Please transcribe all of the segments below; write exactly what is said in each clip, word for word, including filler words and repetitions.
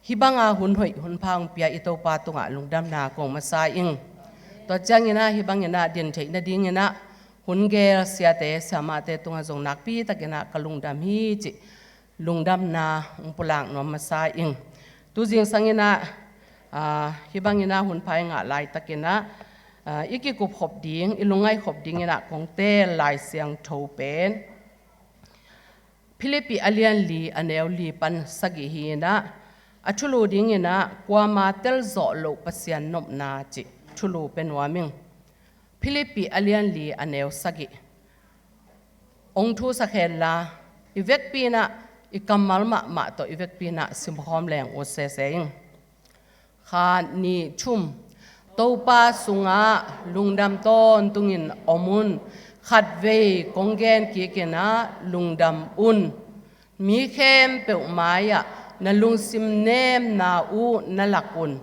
Hih banga hun hoih hun pha hong pia i Topa tungah lungdamna kong masa ing. Tua ciangin ah hih bangin ah din theih nadingin ah hun gel siate siamahte tungah zong nakpi takin ah ka lungdam hi cih lungdamna hong pulak nuam masa ing. Tu zingsangin ah, ah, hih bangin ah hun pha i ngah laitakin ah, ah, i kikup khop ding, i lungngaih khop dingin ah kong teel Lai Siangtho pen Philippi a lian li a neu li pan sagih hi-in ah, a thulu dingin ah kuama telzawh loh Pasian nopna cih thulu pia nuam ing. Philippi a lian li a neu sagih. Hong thusak hen la, i vekpi in ah, i kammal mahmah tawh i vekpi in ah simkhawm leng ut sese ing. Khat, nih, thum. Topa sungah lungdam tawntungin om un. Khatvei kong gen kikin ah lungdam un. Mi khempeuh mai-ah na lungsim nemna uh na lak un.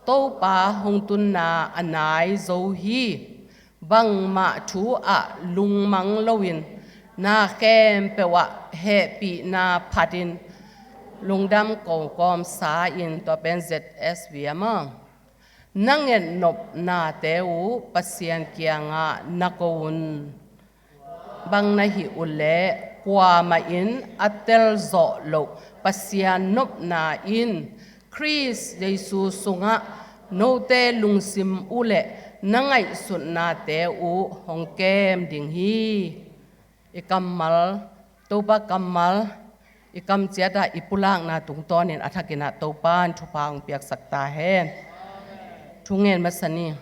Topa hong tunna a nai zo hi. Bangmah thu ah lungmang loin na khempeuh ah hehpihna phatin lungdam kawmkawm sa in. Tua pen Z S V a maw. Na ngetnopnate uh Pasian kiangah na ko un. Bang na hih uhleh kuamah in a telzawh loh Pasian nopna in Khrist Jesu sungah note lungsim uh le na ngaihsutnate uh hong kem ding hi. I kammal, Topa kammal, i kamciat ah i pulakna tungtawnin a thakin ah Topa in thupha hong piaksak ta hen. Thungen masa ni.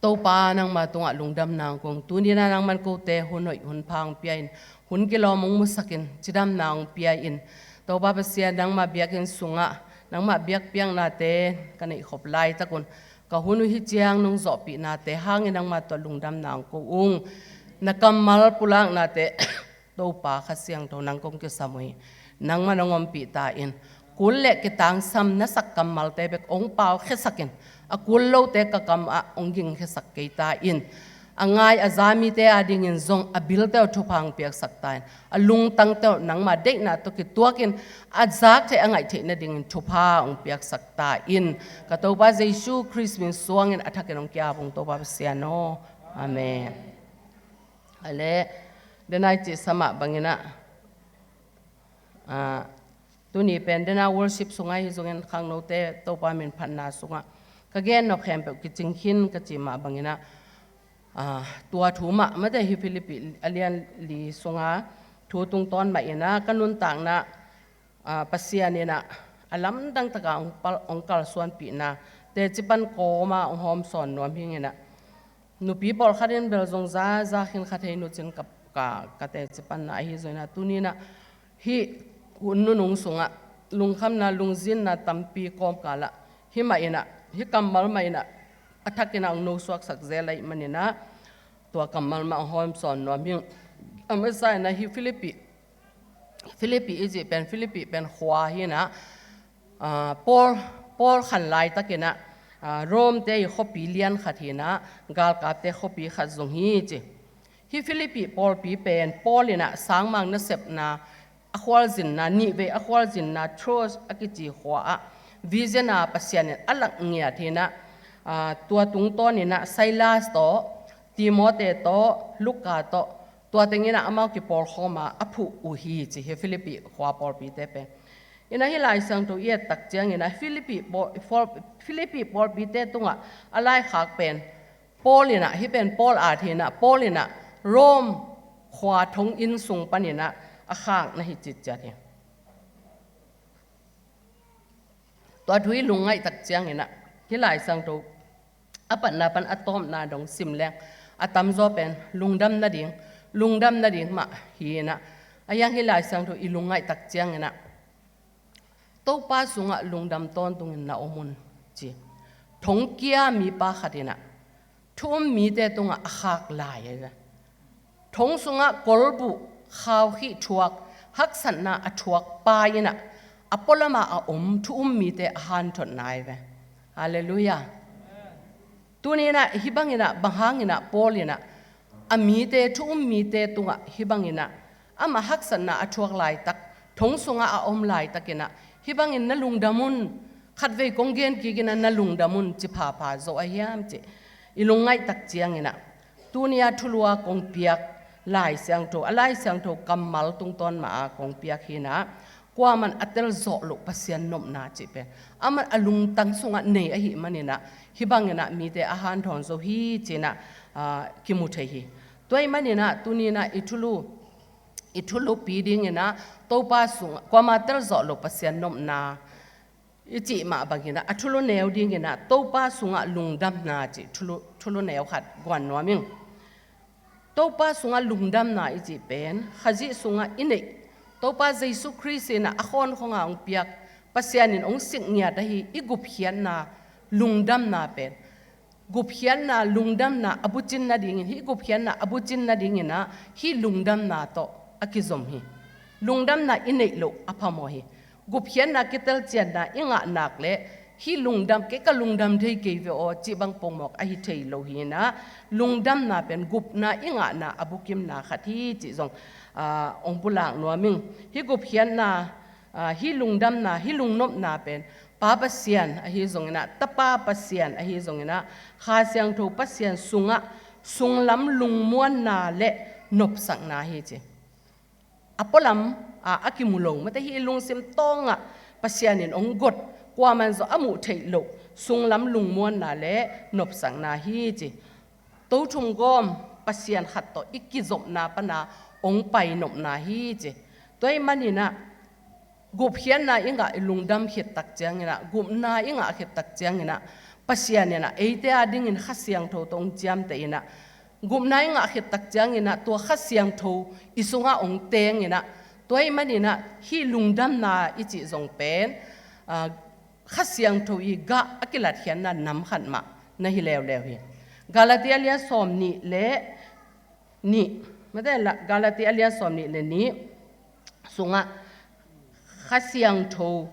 Topa nangma tungah lungdamna hong ko ung. Tuni-in ah nangman kote hun hoih hun pha hong pia in, hun kilawm hong musak in, cidamna hong pia in. Topa Pasian nangma biakinn sungah nangma biakpiaknate ka neih khop laitak un, ka hun uh hih ciang nong zawhpihnate hangin nangma tawh lungdamna hong ko ung. Na kammal pulaknate Topa Kha Siangtho nang kong kisam uh hi. Nangman hong ompih ta in. Kul le kitangsam na sak kammalte bek hong paukhiasak in. A kul lote ka kam ah hong gingkhiasak kei ta in. A ngai a za mite adingin zong a bilte uh thupha hong piaksak ta in. A lungtangte uh nangma deihna tawh kituakin a zak theih a ngaih theih nadingin thupha hong piaksak ta in. Ka Topa Jesu Khrist min suangin a thakin hong ki-ap ung Topa Pasian aw. Amen. A le, denai cih sa mah bangin ah, ah, tuni pen denai worship sungah hi zongin khangnote Topa min phatna sungah ka gen nop khempeuh kicing khin ka cih mah bangin ah, ah, tua thu mah mate hi Philippi a lian li sunga thu tungtawn mah in ah ka nuntakna ah, Pasian in ah a lamdang takin hong pal-, hong kalsuanpihna teci pan kawma hong hawmsawn nuam hi-in ah, nupi pawlkhat in bel zong za, za khin kha thei nucin ka, ka, ka teci panna ahi zongin ah, tuni-in ah hih hun nunung sungah lungkhamna, lungzinna tampi kawmkal ah hih mah in ah, hih kammal mah in ah a thakin ah hong nosuaksak zel ahih manin ah, tua kammal mah hong hawmsawn nuam hi-ing. A masa in ah hih Philippi Philippi i cih pen, Philippi pen khua hi-in ah, ah, Paul, Paul khan laitakin ah, ah, Rome-te i khuapi lian khat hi-in ah, galkapte khuapi khat zong hi ci. Hih Philippi pawlpi pen Paul in ah sangmang nasepna a khualzinna, nihvei a khualzinna Troas a kici khua ah vision a Pasian in a lak ngiat hi-in ah, ah, tua tungtawnin ah Silas tawh, Timote tawh, Luka tawh, tua tengin ah amau kipawlkhawm a a phuh uh hi ci hi Philippi khua pawlpite pen. In ah hih Lai Siangtho i et tak ciangin ah Philippi pawl-, pawl-, Philippi pawlpite tungah a laikhak pen Paul in ah, hih pen Paul at hi-in ah, Paul in ah Rome khua thong inn sung panin ah a khak na hi citciat hi. Tua thu i lungngaih tak ciangin ah hih Lai Siangtho a patna pan a tawpna dong sim leng a tamzaw pen lungdam nading, lungdam nading mah hi-in ah, a hiang hih Lai Siangtho i lungngaih tak ciangin ah Topa sungah lungdam tawntungin na om un ci. Thongkia mipa khat in ah thu um mite tungah a khak lai ahi ve. Thong sungah kolbuh khaukhih thuak, haksatna a thuak pa in ah a pualam ah a om thu um mite a hanthotna ahi ve. Halleluiah. Tuni-in ah hih bangin ah, bang hangin ah Paul in ah a mite, thu um mite tungah hih bangin ah amah haksatna a thuak laitak, thong sungah a om laitakin ah Hih bangin na lungdam un, khatvei kong gen kik in ah na lungdam un ci phapha zo ahi hiam cih i lungngaih tak ciangin ah, tuni-a thulu-a kong piak Lai Siangtho, a Lai Siangtho kammal tungtawn mah-a kong piak hi in ah, kuaman a telzawh loh Pasian nopna cih pen aman a lungtang sungah nei ahih manin ah, hih bangin ah mite a hanthawn zo hi ci-in ah, aa, kimu thei hi. Tua ahih manin ah tuni-in ah i thulu, i thulupi dingin ah Topa sungah kuamah telzawh loh Pasian nopna i cih mah bangin ah, a thulu neu dingin ah Topa sungah lungdamna cih thulu, thulu neu khat guan nuam ing. Topa sungah lungdamna i cih pen Khazih sungah i neih, Topa Jesu Khrist in ah a khawnkhong-a hong piak, Pasian in hong sik ngiat ahi i gupkhiatna, lungdamna pen, gupkhiatna, lungdamna a bucin nadingin, hih gupkhiatna a bucin nadingin ah hih lungdamna tawh a kizom hi. Lungdamna i neih loh a phamawh hi. Gupkhiatna, kitelcianna i ngah nak leh hih lungdam, kei ka lungdam thei kei ve aw cih bang pongmawk ahi thei lo hi in ah, lungdamna pen gupna i ngahna a bukimna khat hi cih zong, aa, hong pulak nuam ing. Hih gupkhiatna, aa, hih lungdamna, hih lungnopna pen Pa Pasian ahi zongin ah, Tapa Pasian ahi zongin ah, Kha Siangtho Pasian sungah sunglam lungmuanna le nopsakna hi ci. A pualam, aa, a kimu lo, mate, hih lungsim tawngah Pasian in hong got, kuaman zong a muh theih loh sunglam lungmuanna le nopsakna hi ci. Tothum gawm Pasian khat tawh i kizopna pana hong pai nopna hi ci. Tua ahih manin ah gupkhiatna i ngah, i lungdam khit tak ciangin ah, gupna i ngah khit tak ciangin ah, Pasian in ah eite a dingin Kha Siangtho tawh hong ciamteh in ah, gupna i ngah khit tak ciangin ah tua Kha Siangtho i sungah hong teng in ah, tua ahih manin ah hih lungdamna i cih zong pen, aa, Kha Siangtho i gah a kilatkhiatna nam khat mah na hi leuleu hi. Galati a lian sawm nih le nih, mate, la, Galati a lian sawm nih le nih sungah Kha Siangtho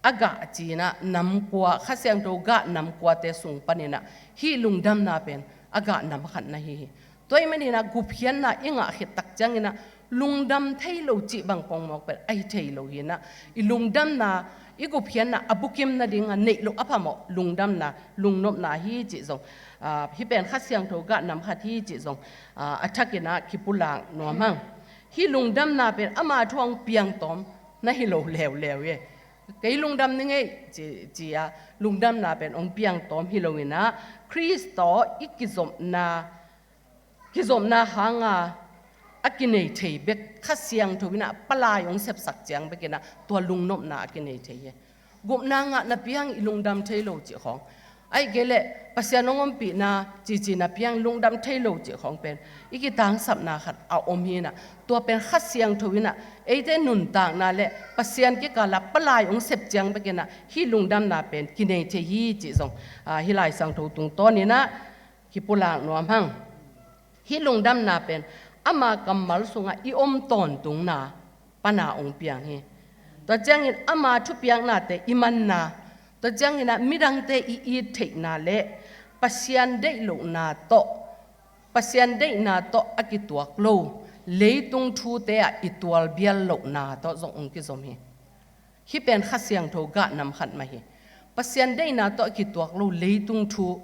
a gah ci-in ah nam kua, Kha Siangtho gah nam kuate sung panin ah hih lungdamna pen a gah nam khat na hi hi. Tua ahih manin ah gupkhiatna i ngah khit tak ciangin ah lungdam thei lo cih bang pongmawk pen ahi thei lo hi in ah, i lungdamna, i gupkhiatna a bukim nadingah neih loh a phamawh lungdamna, lungnopna hi cih zong, aa, hih pen Kha Siangtho gah nam khat hi cih zong, aa, a thakin ah kipulak nuam hang. Hih lungdamna pen ama thu hong piangtawm na hi lo leuleu hi. Kei lungdam ning ei ci, ci-a lungdamna pen hong piangtawm hi lo in ah, Khrist tawh i kizopna, kizopna hanga a kinei thei bek, Kha Siangtho in ah palai hong sepsak ciang bekin ah tua lungnopna a kinei thei hi. Gupna ngah napi hang i lungdam thei lo cih khawng, ahih kei leh Pasian hong ompihna cici napi hang lungdam thei lo cih khawng pen i kitangsapna khat a om hi in ah, tua pen Kha Siangtho in ah eite nuntakna le Pasian kikalah palai hong sep ciang bekin ah hih lungdamna pen kinei thei hi cih zong, aa, hih Lai Siangtho tungtawnin ah kipulak nuam hang. Hih lungdamna pen ama kammal sungah i om tawntungna pana hong piang hi. Tua ciangin ama thupiaknate i manna, tua ciangin ah midangte i it theihna le Pasian deih lohna tawh, Pasian deihna tawh a kituak lo leitung thute ah i tualbial lohna tawh zong hong kizom hi. Hih pen Kha Siangtho gah nam khat mah hi. Pasian deihna tawh a kituak lo leitung thu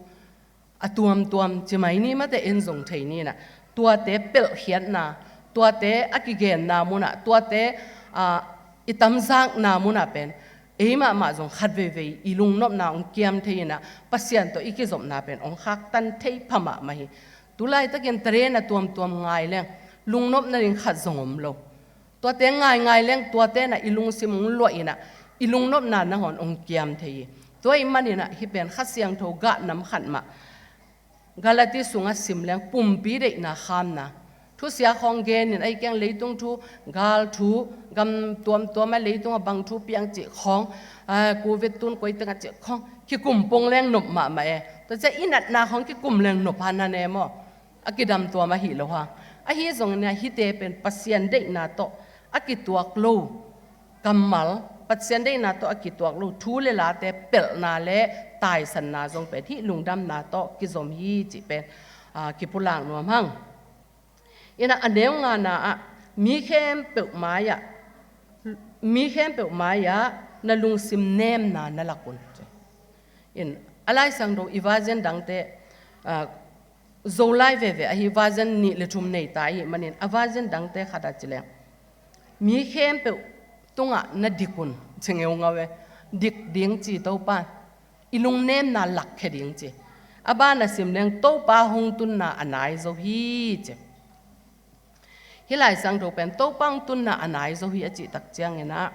a tuamtuam ci mai ni, mate, en zong thei ni in ah, tuate pelhkhiatna, tuate a kigenna munah, tuate, aa, i tamzakna munah pen ei mahmah zong khat veivei i lungnopna hong kiam thei in ah, Pasian tawh i kizopna pen hong khaktan thei pha mahmah hi. Tulaitakin train a tuamtuam ngai leng lungnopna ding khat zong om lo. Tuate ngaingai leng tuate in ah i lungsim hong luah in ah i lungnopna nangawn hong kiam thei hi. Tua ahih manin ah hih pen Kha Siangtho gah nam khat mah. Galati sungah sim leng pumpi deihna khamna, thusia khawng genin, ahih kei leh leitung thu, gal thu, gam tuamtuam ah leitung ah bang thu piang cih khawng, aa, Covid tun koi teng ah cih khawng kikum pong leng nop mahmah e. Tua ciang i natna khawng kikum leng nop hang na ne maw. A kidamtuam ahi lo hang. Ahi zongin ah hihte pen Pasian deihna tawh a kituak lo kammal, Pasian deihna tawh a kituak lo thu le late pelhna le taisanna zong pen hih lungdamna tawh kizom hi cih pen, aa, kipulak nuam hang. In ah a neu ngana ah mi khempeuh mai-ah, mi khempeuh mai-ah na lungsim nemna na lak un. In, a Lai Siangtho i version dangte, ah, Zolai veve ahi, version nih le thum nei ta ahih manin, a version dangte khat ah ci leng, mi khempeuh tungah na dik un, ci ngeungau e, dik ding ci Topa, i lungnemna lakkhia ding ci. A ban a sim leng Topa hong tunna a nai zo hi ci. Hih Lai Siangtho pen Topa hong tunna a nai zo hi a cih tak ciangin ah,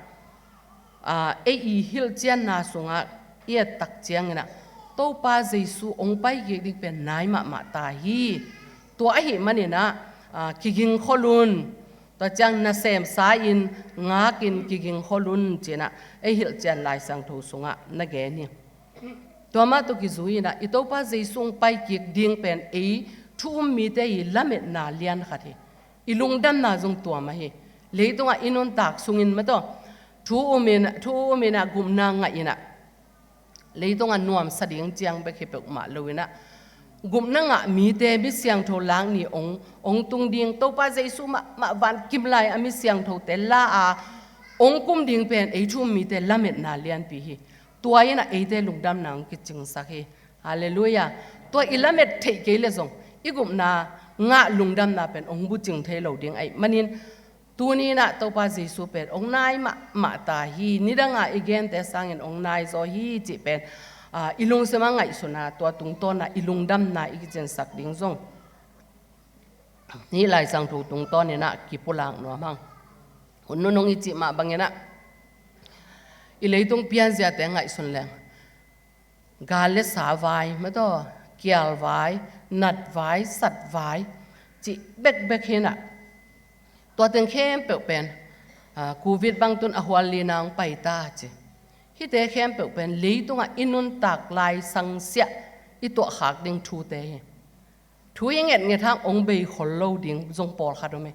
aa, ei i hilhcianna sungah i et tak ciangin ah, Topa Jesu hong pai kik ding pen nai mahmah ta hi. Tua ahih manin ah, aa, kigingkhol un. Tua ciang nasemsa in, ngakin kigingkhol un ci-in ah ei hilhcian Lai Siangtho sungah na gen hi. Tua mah tawh kizui-in ah, i Topa Jesu hong pai kik ding pen ei thu um mite i lametna lian khat hi. I lungdamna zong tua mah hi. Leitungah i nuntak sungin mah tawh thu um in, thu um in ah, gupna ngah in ah, leitungah nuamsa ding ciang bek hi peuhmah lo-in ah, gupna ngah mite mi siangtho lak ni hong, hong tung ding, Topa Jesu mahmah van kim lai a mi siangthote la a hong kum ding pen ei thu um mite lametna lianpi hi. Tua in ah eite lungdamna hong kicingsak hi. Halleluiah. Tua i lamet theih kei leh zong i gupna ngah lungdamna pen hong bucing thei lo ding ahih manin, tuni-in ah Topa Jesu pen hong nai mahmah ta hi. Nidang a i gente sangin hong nai zaw hi cih pen, aa, i lungsim a ngaihsun a, tua tungtawn a i lungdamna i kicinsak ding zong hih Lai Siangtho tungtawnin ah kipulak nuam hang. Hun nunung i cih mah bangin ah, i leitung pianziate ngaihsun leng, gal le sa vai mah tawh, kial vai, nat vai, sat vai, cih bekbek hi-in ah, tua teng khempeuh pen, aa, Covid bang tun a hual lina hong pai ta ci. Hihte khempeuh pen leitungah i nuntak lai sangsiah i tuahkhak ding thute hi. Thu i ngetnget hang hong bei khol lo ding zong pawlkhat om hi.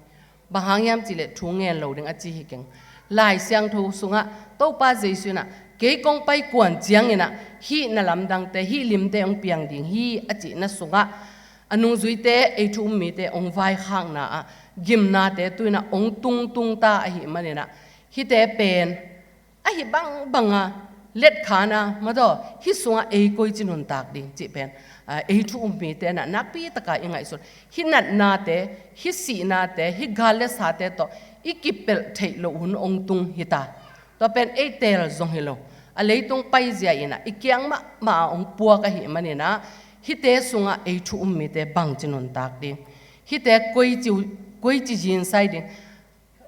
Bang hang hiam cih leh thu ngen lo ding a ci hi keng. Lai Siangtho sungah Topa Jesu in ah, kei kong pai kuan ciangin ah hih na lamdangte, hih limte hong piang ding hi a cihna sungah, a nungzuite, ei thu um mite hong vaikhakna ah gimnate tu-in ah hong tungtung ta ahih manin ah, hihte pen ahi bangbang a, letkhan a mah tawh, hih sungah ei koici nuntak ding cih pen, aa, ei thu um mite in ah nakpi taka i ngaihsun. Hih natnate, hih sihnate, hih gal le sate tawh i kipelh theih loh hun hong tung hi ta. Tua pen ei teel zong hi lo, a leitung paizia in ah i kiang mahmah ah hong puak ahih manin ah, hihte sungah ei thu um mite bangci nuntak ding, hihte koici, koici zinsai ding,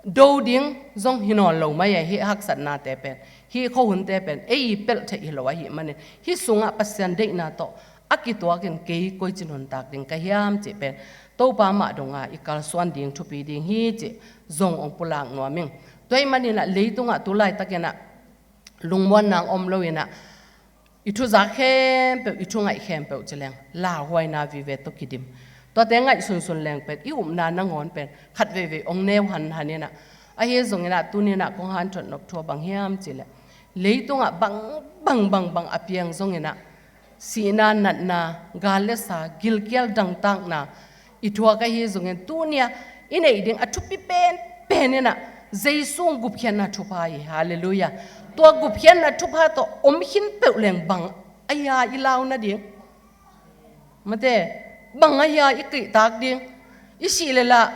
do ding zong hi nawn lo mai e, hih haksatnate pen, hih khuahunte pen ei i pelh theih hi lo ahih manin, hih sungah Pasian deihna tawh a kituakin kei koici nuntak ding ka hiam cih pen Topa mah donga i kalsuan ding thupi ding hi cih zong hong pulak nuam ing. Tua ahih manin ah leitungah tu laitakin ah lungmuanna hong om lo-in ah, i thuzak khempeuh, i thungaih khempeuh ci leng lauhuaina vive tawh kidim. Tuate ngaihsunsun leng pen i upna nangawn pen khat veivei hong neu hanhan in ah, ahi zongin ah tuni-in ah kong hanthot nop thu ah bang hiam cih leh, leitungah bang, bang, bang, bang a piang zongin ah, sihna, natna, gal le sa, gilkial dangtakna i thuak ahi zongin, tuni-a i neih ding a thupi penpen in ah Jesu gupkhiatna thupha hi. Halleluiah. Tua gupkhiatna thupha tawh om khin peuh leng bang a hia i lau nading? Mate, bang a hia i kihtak ding? I sih leh lah,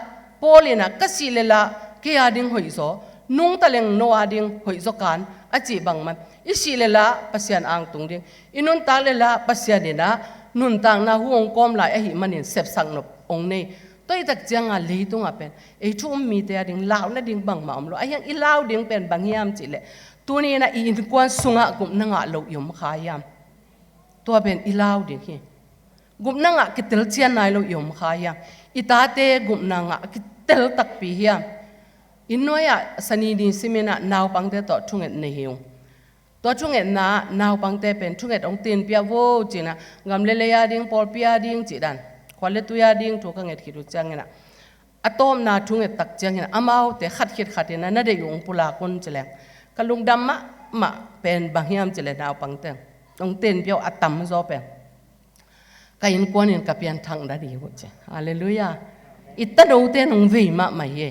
Paul in ah, ka sih leh lah kei a ding hoih zaw, nungta leng no a ding hoih zaw kan a cih bang man, i sih leh lah Pasian ang tung ding, i nuntak leh lah Pasian in ah nuntakna hu hong kawm lai ahih manin sepsak nop hong nei. Tua ahih tak cianga leitungah pen ei thu um mite a ding lau nading bangmah om lo. Ahi hang i lau ding pen bang hiam cih leh, tuni-in ah i innkuan sungah gupna ngah lo i om kha hiam? Tua pen i lau ding hi. Gupna ngah kitel cian nai lo i om kha hiam? I tate gupna ngah kitel takpi hiam? Inn nuai-ah Sani ni simin ah naupangte tawh thunget nei hi ung. Tua thungetna ah naupangte pen thunget hong tin pia vo ci-in ah, gam le lei a ding, pawlpi a ding cih dan, khua le tui a ding thu ka nget khit uh ciangin ah, a tawpna thunget tak ciangin ah amaute khat khit khat in ah na deih uh hong pulak un ci leng, ka lungdam mahmah pen bang hiam cih leh naupangte hong tin pia uh a tamzaw pen ka innkuan in ka pianthak nading uh ci. Halleluiah. I tanote in hong vei mahmah hi.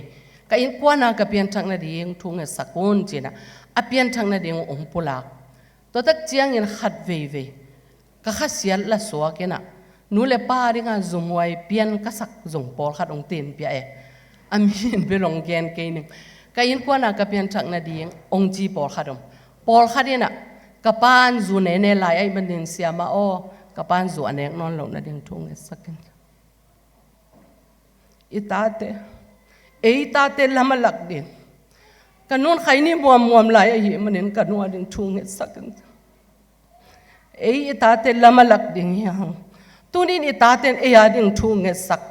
Ka innkuan a ka pianthak nading thu ngetsak un ci-in ah, a pianthak nading uh hong pulak. Tua tak ciangin khat veivei ka khasiat la suak in ah, nu le pa dinga zumhuai pian ka sak zong pawlkhat hong tenpia e. A min bel hong gen kei ning. Ka innkuan a ka pianthak nading hong ci pawlkhat om. Pawlkhat in ah, ka pa'n zu nene lai ahih manin, siama aw, ka pa'n zu a nek nawn loh nading thu ngetsak in. I tate, ei tate lam a lak ding. Ka nu'n khaini muammuam lai ahih manin ka nu a ding thu ngetsak in. Ei i tate lam a lak ding hi hang. Tunin i tate'n ei a ding thu ngetsak.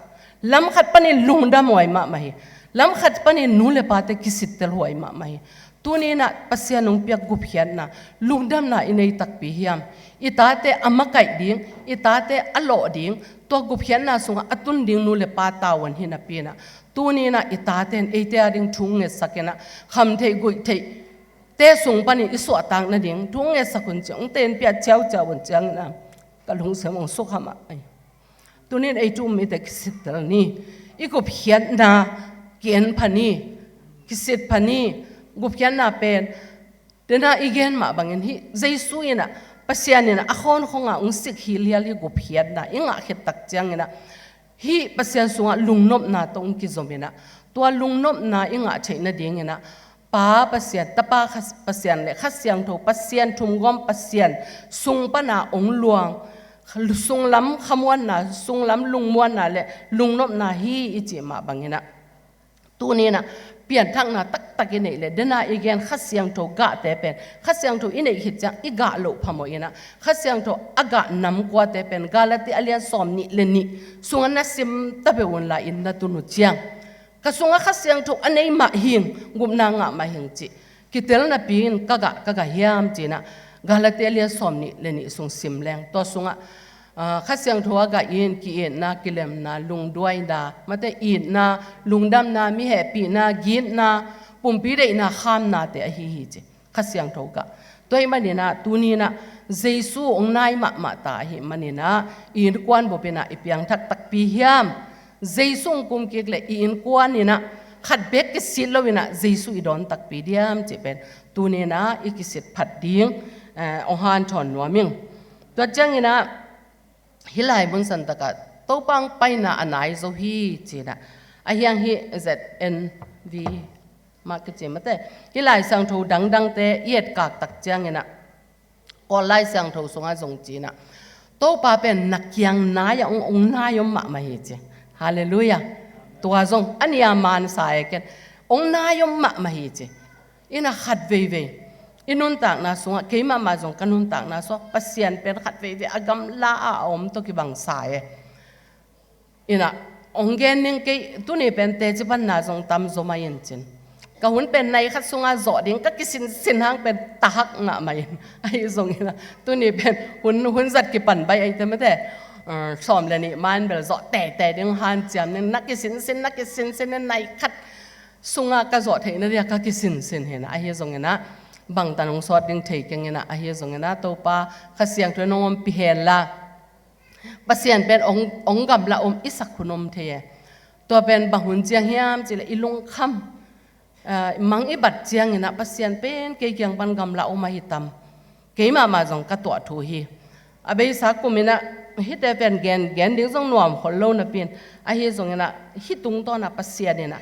Lam khat panin lungdam huai mahmah hi. Lam khat panin nu le pate kisittel huai mahmah hi. Tuninah Pasian hong piak gupkhiatna, lungdamna i nei takpi hiam? I tate a makaih ding, i tate a lawh ding, tua gupkhiatna sungah a tun ding nu le pa tavuan hi napi inah, tuninah i tate'n eite a ding thu ngetsak inah, kham theih guih theih te sung panin i suahtak nading thu ngetsak un ci, hong tenpia ciauciau un ciangin ah, ka lungsim hong sukha mah hi. Tunin ei thu um mite kisittel ni. I gupkhiatna ki-en pha ni, kisit pha ni. Gupkhiatna pen, dena i gen mah bangin hih Jesu inah, Pasian inah a khawnkhong a hong sik hilhial hih gupkhiatna i ngah khit tak ciangin ah, hih Pasian sungah lungnopna tawh hong kizom inah, tua lungnopna i ngah theih nadingin ah, Pa Pasian, Tapa Kha-, Pasian le Kha Siangtho Pasian, thumgawm Pasian sung pana hong luang sunglam khamuanna, sunglam lungmuanna le lungnopna hi i cih mah bangin ah, tuninah pianthakna taktak i neih le, dena i gen Kha Siangtho gahte pen, Kha Siangtho i neih khit ciang i gah loh phamawh inah, Kha Siangtho a gah nam kuate pen Galati a lian sawm nih le nih sungah na sim ta peuh unla, inn na tun uh ciang, ka sungah Kha Siangtho a nei mah hing, gupna ngah mah hing cih kitel napi-in ka gah, ka gah hiam ci inah, Galati a lian sawm nih le nih sung sim leng. Tua sungah, ah, Kha Siangtho a gah in ki-itna, kilemna, lungduaina, mate itna, lungdamna, mi hehpihna, gitna, pumpi deihna, khamnate ahi hi ci. Kha Siangtho gah. Tua ahih maninah, tuninah Jesu hong nai mahmah ta ahih maninah, i innkuan bup inah i piangthak takpi hiam? Jesu hong kum kik le i innkuan inah khat bek kisit lo inah Jesu i dawn takpi diam cih pen tuninah i kisit phat ding, eh, hong hanthawn nuam ing. Tua cianginah, hih lai mun santakah Topa hong paina a nai zo hi ci inah, a hiang hih Z N V mah kici mate, hih Lai Siangtho dangdangte i etkak tak cianginah, Kawl Lai Siangtho sungah zong ci inah, Topa pen na kiang nai-ah hong, hong nai om mahmah hi ci. Halleluiah. Tua zong a nih a man sa e ken, hong nai om mahmah hi ci. Inah khat veivei i nuntakna sungah, keimahmah zong ka nuntakna sungah Pasian pen khat veivei a gamla-ah a om tawh kibang sa e. Inah hong gen ning, kei tuni pen teci panna zong tam zaw mah in cin, ka hun pen nai khat sungah zawh ding ka kisinsin hang pen tahak ngah mah in. Ahi zongin ah, tuni pen hun, hun zat kipan baih ahih teh mate, eh, sawm le nih ma in bel zawh teitei ding hanciam ning, na kisinsin, na kisinsin in, nai khat sungah ka zawh theihna dia ka kisinsin hi inah. Ahi zongin ah, bangtan hong sawt ding thei keng inah. Ahi zongin ah, Topa Kha Siangtho in hong ompih hen la, Pasian pen hong, hong gamla om i sak hun om thei e. Tua pen bang hun ciang hiam cih leh i lungkham, ah, mang i bat ciangin ah, Pasian pen kei kiang pan gamla om ahi tam. Keimahmah zong ka tuah thu hi. A beisa kum inah hihte pen gen, gen ding zong nuam khol lo napi-in, ahi zongin ah hih tungtawn ah Pasian inah,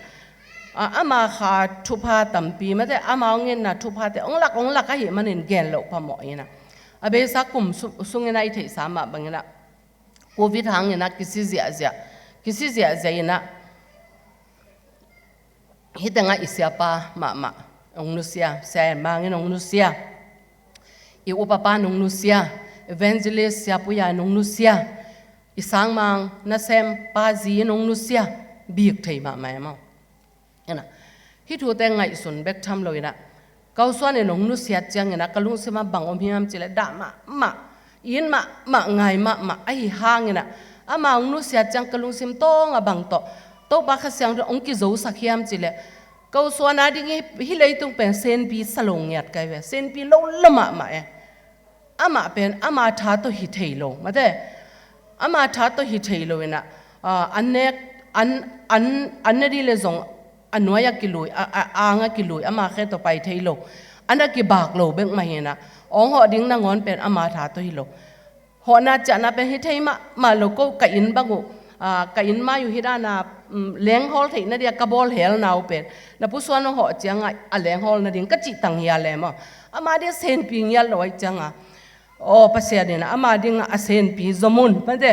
ah, ama kha thupha tampi mate, ama hong itna thuphate hong lak, hong lak ahih manin gen loh phamawh inah, a beisa kum su-, sungin ah i theihsa mah bangin ah, Covid hangin ah kisi ziahziah, kisi ziahziah inah, hih tengah i siapa mahmah hong nusia, Sia En Mang in hong nusia, i upa pa in hong nusia, evangelist Sia Pu Ya in hong nusia, i sangmang nasem pa zi in hong nusia, bik thei mahmah e maw. Inah, hih thute ngaihsun bek tham lo inah, Ko Suan in hong nusiat ciangin ah ka lungsim ah bang om hiam cih leh, dah mahmah, it mahmah, ngai mahmah ahi hangin ah, ama hong nusiat ciang ka lungsim tawng ah bang tawh, Topa Kha Siangtho in hong kizosak hiam cih leh, Ko Suan a ding hih, hih leitung pen senpi sa lo ngiat ka hi ve, senpi lo lo mahmah e. Amah pen ama tha tawh hi thei lo, mate, ama tha tawh hi thei lo inah, ah, an nek, an, an, an ne dih leh zong a nuai ah kilui, a, a, a ang ah kilui, ama khe tawh pai thei lo. a na kibak lo bek mah hi-in ah, hong hawh ding nangawn pen ama tha tawh hi lo. Hawhna ciahna pen hi thei mahmah lo. Ko ka inn bang uh, aa, ka inn mai uh hi dan a, um, lenghawl theihna dia ka bawl helna uh pen, na pusuan hong hawh ciangah a lenghawl nading ka cih tang hi a leh maw, ama dia senpi ngiat lo ahih ciangah, aw, Pasian in ama dingah a senpi zom un, mate.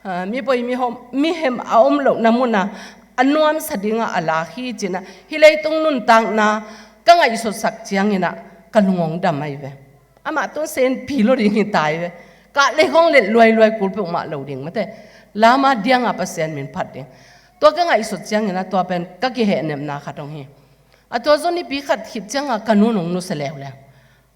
Aa, mi poi mi hom, mihem a om lohna munah a nuamsa dingah a lak hi ci-in ah, hih leitung nuntakna ka ngaihsutsak ciangin ah ka lung hong dam ahi ve. Amah tun senpi lo ding hi ta hi ve. Kah lei khawng let luailuai kul peuhmah lo ding, mate. Lama diangah Pasian min phat ding. Tua ka ngaihsut ciangin ah tua pen ka kihehnepna khat hong hi. A tua zong nipi khat khit ciangah ka nu'n hong nusia leuleu.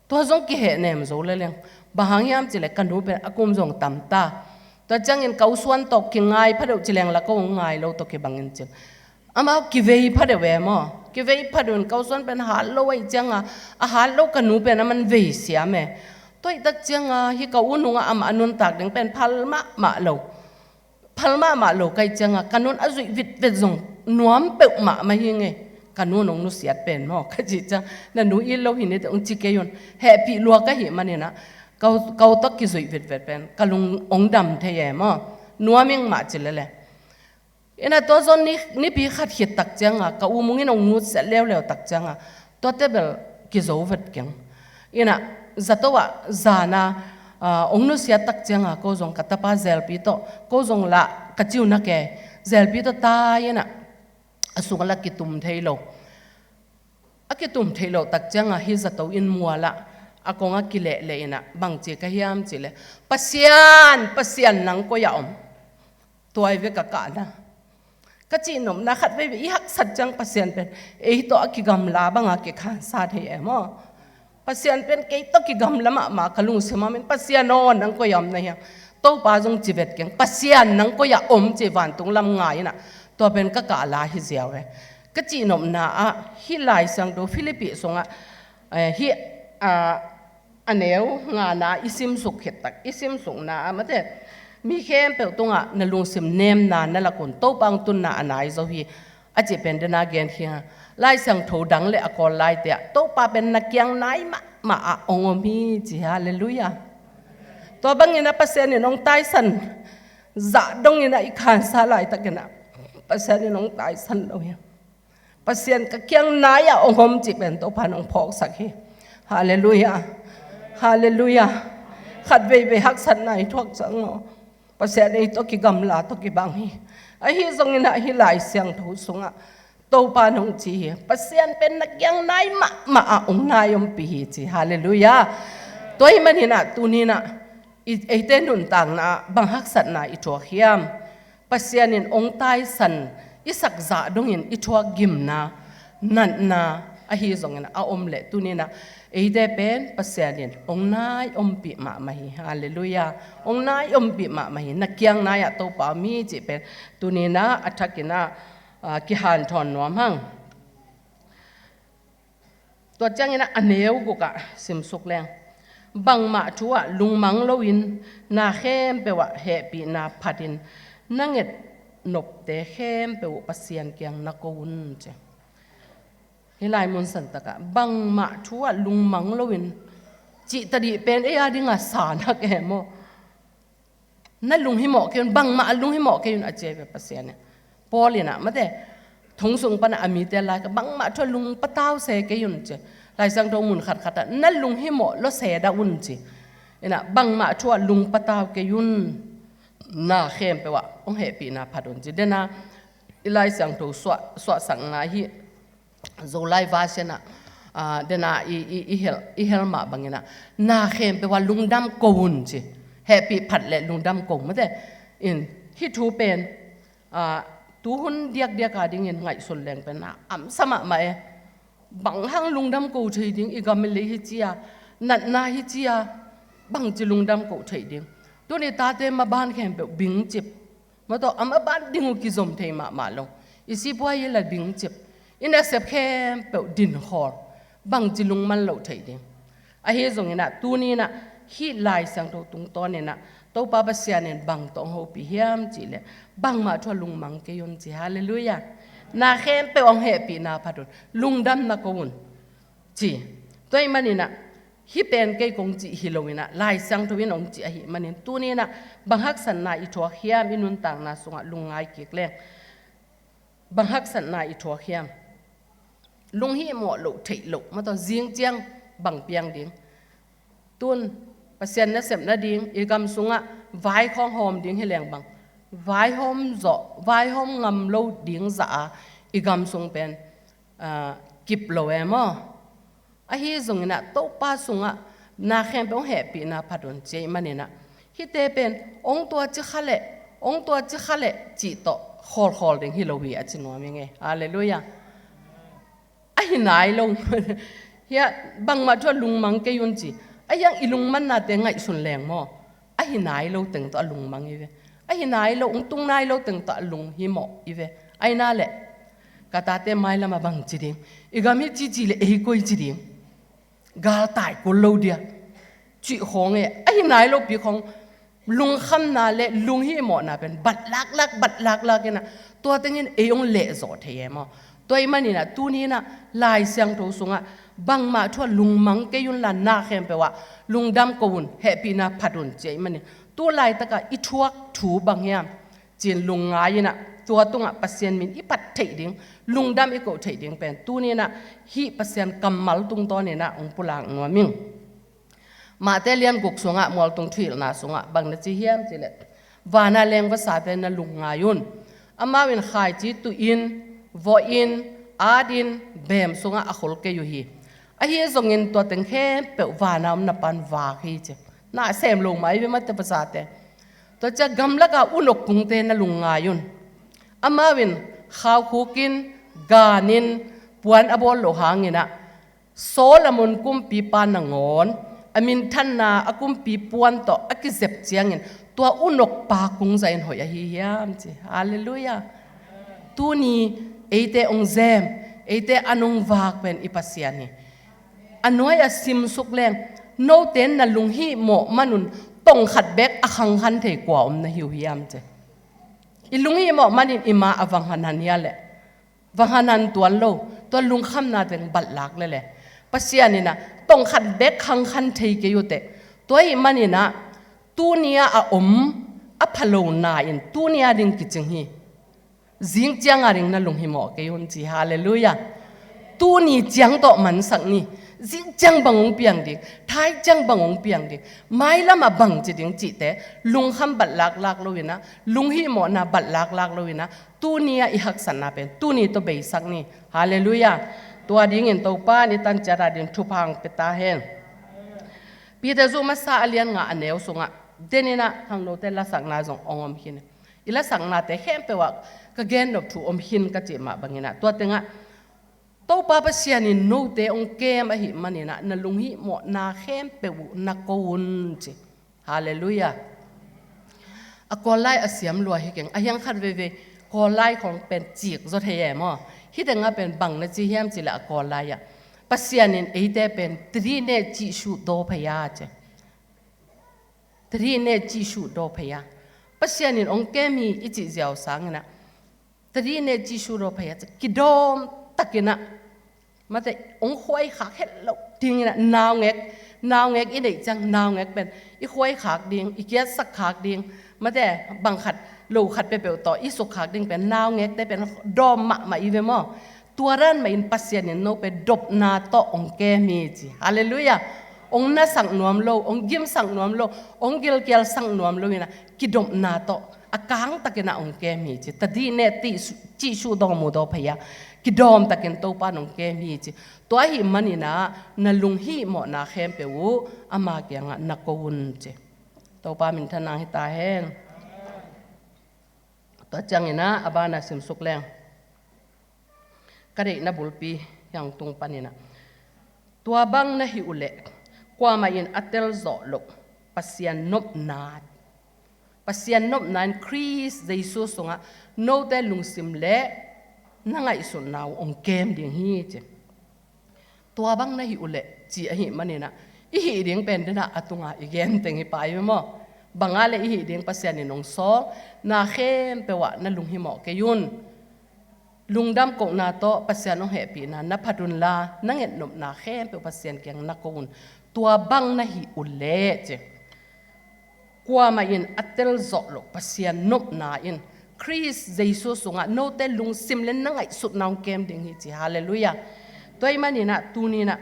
Tua zong kihehnem zo leleng. Bang hang hiam cih leh ka nu pen a kum zong tam ta. Tua ciangin ka u Suan tawh kingai pha deuh ci leng lah ko hong ngai lo tawh kibangin cin. Amau kivei pha deuh e maw. Kivei pha deuh in ka u Suan pen hat lo ahih ciangah, a hat lo ka nu pen a man vei siam e. Tua ahih tak ciangah hih ka u nungah amah a nuntak ding pen phal mahmah lo. Phal mahmah lo ka hih ciangah ka nu'n a zuih vitvet zong nuam peuhmah mah hi ing e. Ka nu'n hong nusiat pen maw, ka cih ciang, na nu it lo hi ni teh hong ci kei un. Hehpih lua ka hih manin ah ka u, ka u tawh kizuih vitvet pen ka lung hong dam thei e maw. Nuam ing mah ci leleng. Ina tua zong ni, nipi khat khit tak ciangah ka u Mung in hong nusiat leuleu tak ciangah tuate bel kizo vet keng. Ina zato ah zan a, aa, hong nusiat tak ciangah ko zong ka tapa Zelpi tawh, ko zong lah ka ci uh na ke, Zelpi tawh tai in ah a sungah lah kitum thei lo. A kitum theih loh tak ciangah hih zato inn mual ah a kong a kilehleh in ah bang ci ka hiam cih leh, "Pasian, Pasian nang koi-ah om?" Tua hi ve ka kahna. Ka cihnopna khat veivei i haksat ciang Pasian pen ei tawh a kigamla bangah kikhansa thei e maw. Pasian pen kei tawh kigamla mahmah ka lungsim ah, min Pasian aw nang koi-ah om na hiam? Topa zong ci vet keng, "Pasian nang koi-ah om?" ci vantung lam ngai in ah tua pen ka kahla hi ziau e. Ka cihnopna ah hih Lai Siangtho Philippi sungah, eh, hih, ah, a neu ngana i simsuk khit tak, i simsukna ah mate, "Mi khempeuh tungah na lungsim nemna na lak un, Topa hong tunna a nai zo hi," a cih pen dena gen khin a. Lai Siangtho dang le a Kawl laite ah Topa pen na kiang nai mahmah ah hong om hi ci. Halleluiah. Tua bangin ah Pasian in hong taisan zah dongin ah i khansa laitakin ah Pasian in hong taisan lo hi. Pasian ka kiang nai-ah hong om cih pen Topa in hong phawksak hi. Halleluiah. Halleluiah. Khat veivei haksatna i thuak ciang maw, Pasian ei tawh kigamla tawh kibang hi. Ahi zongin ah hih Lai Siangtho sungah Topa in hong ci hi. Pasian pen na kiang nai mahmah ah hong nai ompih hi ci. Halleluiah. Tua ahih manin ah tuni-in ah i, eite nuntakna ah bang haksatna i thuak hiam? Pasian in hong taisan i sak zah dongin i thuak gimna, natna ahi zongin a om leh tuni-in ah eite pen Pasian in hong nai ompih mahmah hi. Halleluiah. Hong nai ompih mahmah hi. Na kiang nai-ah Topa om hi cih pen tuni-in ah a thakin ah, ah, kihanthawn nuam hang. Tua ciangin ah a neu guk ah simsuk leng, "Bangmah thu ah lungmang loin na khempeuh ah hehpihna phatin na nget nopte khempeuh uh Pasian kiang na ko un," ci. Hih lai mun santak ah, "Bangmah thu ah lungmang loin," cih tadih pen ei a dingah sa nak e maw. "Na lunghimawh kei un, bangmah a lunghimawh kei un," a ci hi ve Pasian in. Paul in ah mate, thong sung pan ah a mite lai ka, "Bangmah thu ah lung patau se kei un," ci. Lai Siangtho mun khatkhat ah, "Na lunghimawh lua se dah un," ci. Ina, "Bangmah thu ah lung patau kei un, na khempeuh ah hong hehpihna phat un," ci. Dena i Lai Siangtho suah, suahsakna hi. Zolai version ah, ah, dena i, i, i hel, i hel mah bangin ah, "Na khempeuh ah lungdam ko un," ci. Hehpih phat le lungdam ko mate. In, hih thu pen, ah, tuhun diakdiak a dingin ngaihsun leng pen ah amsa mahmah e. Bang hang lungdam ko thei ding, i gam i lei hi ci a, natna hi ci a, bangci lungdam ko thei ding. Tuni tate maban khempeuh bingcip. Maw, tua a maban ding uh kizom thei mahmah lo. I sipuai i la bingcip, i nasep khempeuh dinkhawl, bangci lungman loh theih ding. Ahi zongin ah tuni-in ah hih Lai Siangtho tungtawnin ah Topa Pasian in bang tawh hong hopih hiam cih leh, "Bangmah thu ah lungmang kei un," ci. Halleluiah. "Na khempeuh hong hehpihna phat un, lungdam na ko un," ci. Tua ahih maninah, hih pen kei kong cih hi loinah, Lai Siangtho in hong cih ahih manin, tuninah bang haksatna i thuak hiam, i nuntakna sungah lungngai kik leng. Bang haksatna i thuak hiam? Lunghihmawh loh theih loh, mataw, zing ciang bang piang ding? Tun Pasian nasep nading, i gam sungah vai khawng hawm ding hi leng bang, vaihawm zawh, vaihawm ngam lo ding zah a, i gam sung pen, ah, kip lo e maw? Ahi zonginah Topa sungah na khempeuh hong hehpihna phat un, ci ahih maninah, hihte pen hong tua ci kha leh, hong tua ci kha leh cih tawh khawlkhawl ding hi lo hi, a ci nuam ing e. Halleluiah. A hi nai lo. Hiah bangmah thu-ah lungmang kei un ci. A hiang i lungmannate ngaihsun leng maw, a hi nai lo teng tawh a lungmang i ve. A hi nai lo, hong tung nai lo teng tawh a lunghimawh i ve. Ahi na leh, ka tate mailamah bang ci ding, i gam hi cici leh ei koi ci ding, galtai kul lo dia, cih khawng e. A hi nai lopi khawng, lungkhamna le lunghihmawhna pen bat laklak, bat laklak inah, tua tengin ei hong lehzawh thei e maw? Tua ahih maninah tuninah Lai Siangtho sungah bangmah thu-ah lungmang kei unla, na khempeuh ah lungdam ko un, hehpihna phat un, ci ahih manin, tu laitakah i thuak thu bang hiam, ci-in lungngai inah, tua tungah Pasian min i phat theih ding, lungdam i koh theih ding pen tuninah hih Pasian kammal tungtawninah hong pulak nuam ing. Mate lian guk sungah, mualtung thuhilhna sungah bang na ci hiam cih leh, vana leng vasate na lungngai un. Amau in khaici tuhin, vawhin, atin, beem sungah a khol kei uh hi. Ahi zongin tua teng khempeuh vana om na Pa'n vak hi, ci. Na sem lo mah i ve, mate vasate. Tua ciang gamlaka unok kungte na lungngai un. Amau in khaukhukin, ganin, puan a bawl loh hanginah, Solomon kumpipa nangawn a minthanna a kumpi puan tawh a kizep ciangin, tua unokpa kung zahin hoih ahi hiam, ci. Halleluiah. Tuni eite hong zem, eite an hong vak pen i Pasian hi. A nuai-ah simsuk leng, note na lunghihmawh manun tongkhat beek a khangkhan thei kua om na hi uh hiam, ci. I lunghihmawh manin i ma a vanghanhan hia leh, vanghanhan tuan lo, tua lungkhamna teng bat lak lele. Pasian inah tongkhat beek khangkhan thei kei uh teh. Tua ahih maninah tuni-ah a om a pha lo na in tuni-a ding kicing hi. Zing cianga ding na lunghimawh kei un, ci. Halleluiah. Tuni ciang tawh mansak ni. Zing ciang bang hong piang ding, thai ciang bang hong piang ding, mailamah bang ci ding cihte lungkham bat laklak loinah, lunghihmawhna bat laklak loinah, tuni-ah i haksatna pen tuni tawh beisak ni. Halleluiah. Tua dingin Topa in i tanciat adingin thupha hong pia ta hen. Peter zu masa a lian nga a neu sungah, deninah khangnote lasakna zong hong om khin. I lasaknate khempeuh ah ka gennop thu om khin ka cih mah banginah, tua tengah Topa Pasian in note hong kem ahih maninah na lunghihmawhna khempeuh uh na ko un, ci. Halleluiah. A Kawl lai a siam lua hi keng, a hiang khat veivei Kawl lai khawng pen cik zaw thei e maw? Hih tengah pen bang na ci hiam cih leh, a Kawl lai-ah Pasian in eite pen တတိနှင့်ကြည့်ရှုသောဘုရား, ci. တတိနှင့်ကြည့်ရှုသောဘုရား. Pasian in hong kem hi i cih ziau sanginah, တတိနှင့်ကြည့်ရှုသောဘုရား, ci. Kidawm takinah, mate, hong khuaikhak het loh dinginah, naungek, naungek i neih ciang, naungek pen i khuaikhak ding, i kiatsak khak ding, mate, bang khat, lo khat peuhpeuh tawh i sukkhak ding pen, naungekte pen dawm mahmah i ve maw? Tua dan mahin Pasian in note dopna tawh hong kem hi, ci. Halleluiah. Hong nasak nuam lo, hong gimsak nuam lo, hong gilkialsak nuam loinah, kidopna tawh a kangtakinah hong kem hi, ci. တတိနှင့်ကြည့်ရှု, ကြည့်ရှုတော်မူသောဘုရား. Kidawm takin Topa in hong kem hi, ci. Tua ahih maninah na lunghihmawhna khempeuh uh ama kiangah na ko un, ci. Topa minthanna hong hi ta hen. Tua cianginah a bana simsuk leng, ka deihna bulpi hiang tung paninah, tua bang na hih uhleh kuamah in a telzawh loh Pasian nopna, Pasian nopna in Khrist Jesu sungah note lungsim le na ngaihsutna uh hong kem ding hi, ci. Tua bang na hih uhleh, ci ahih maninah, i hih ding pen denah a tunga i gen teng hi pah i ve maw? Banga le i hih ding Pasian in hong sawl, na khempeuh ah na lunghimawh kei un. lungdam kohna tawh Pasian hong hehpihna na phat unla, na ngetnopna khempeuh Pasian kiang na ko un. Tua bang na hih uh leh ci, kuamah in a telzawh loh Pasian nopna in Khrist Jesu sungah note lungsim le na ngaihsutna hong kem ding hi ci. Halleluiah. Tua ahih maninah tuninah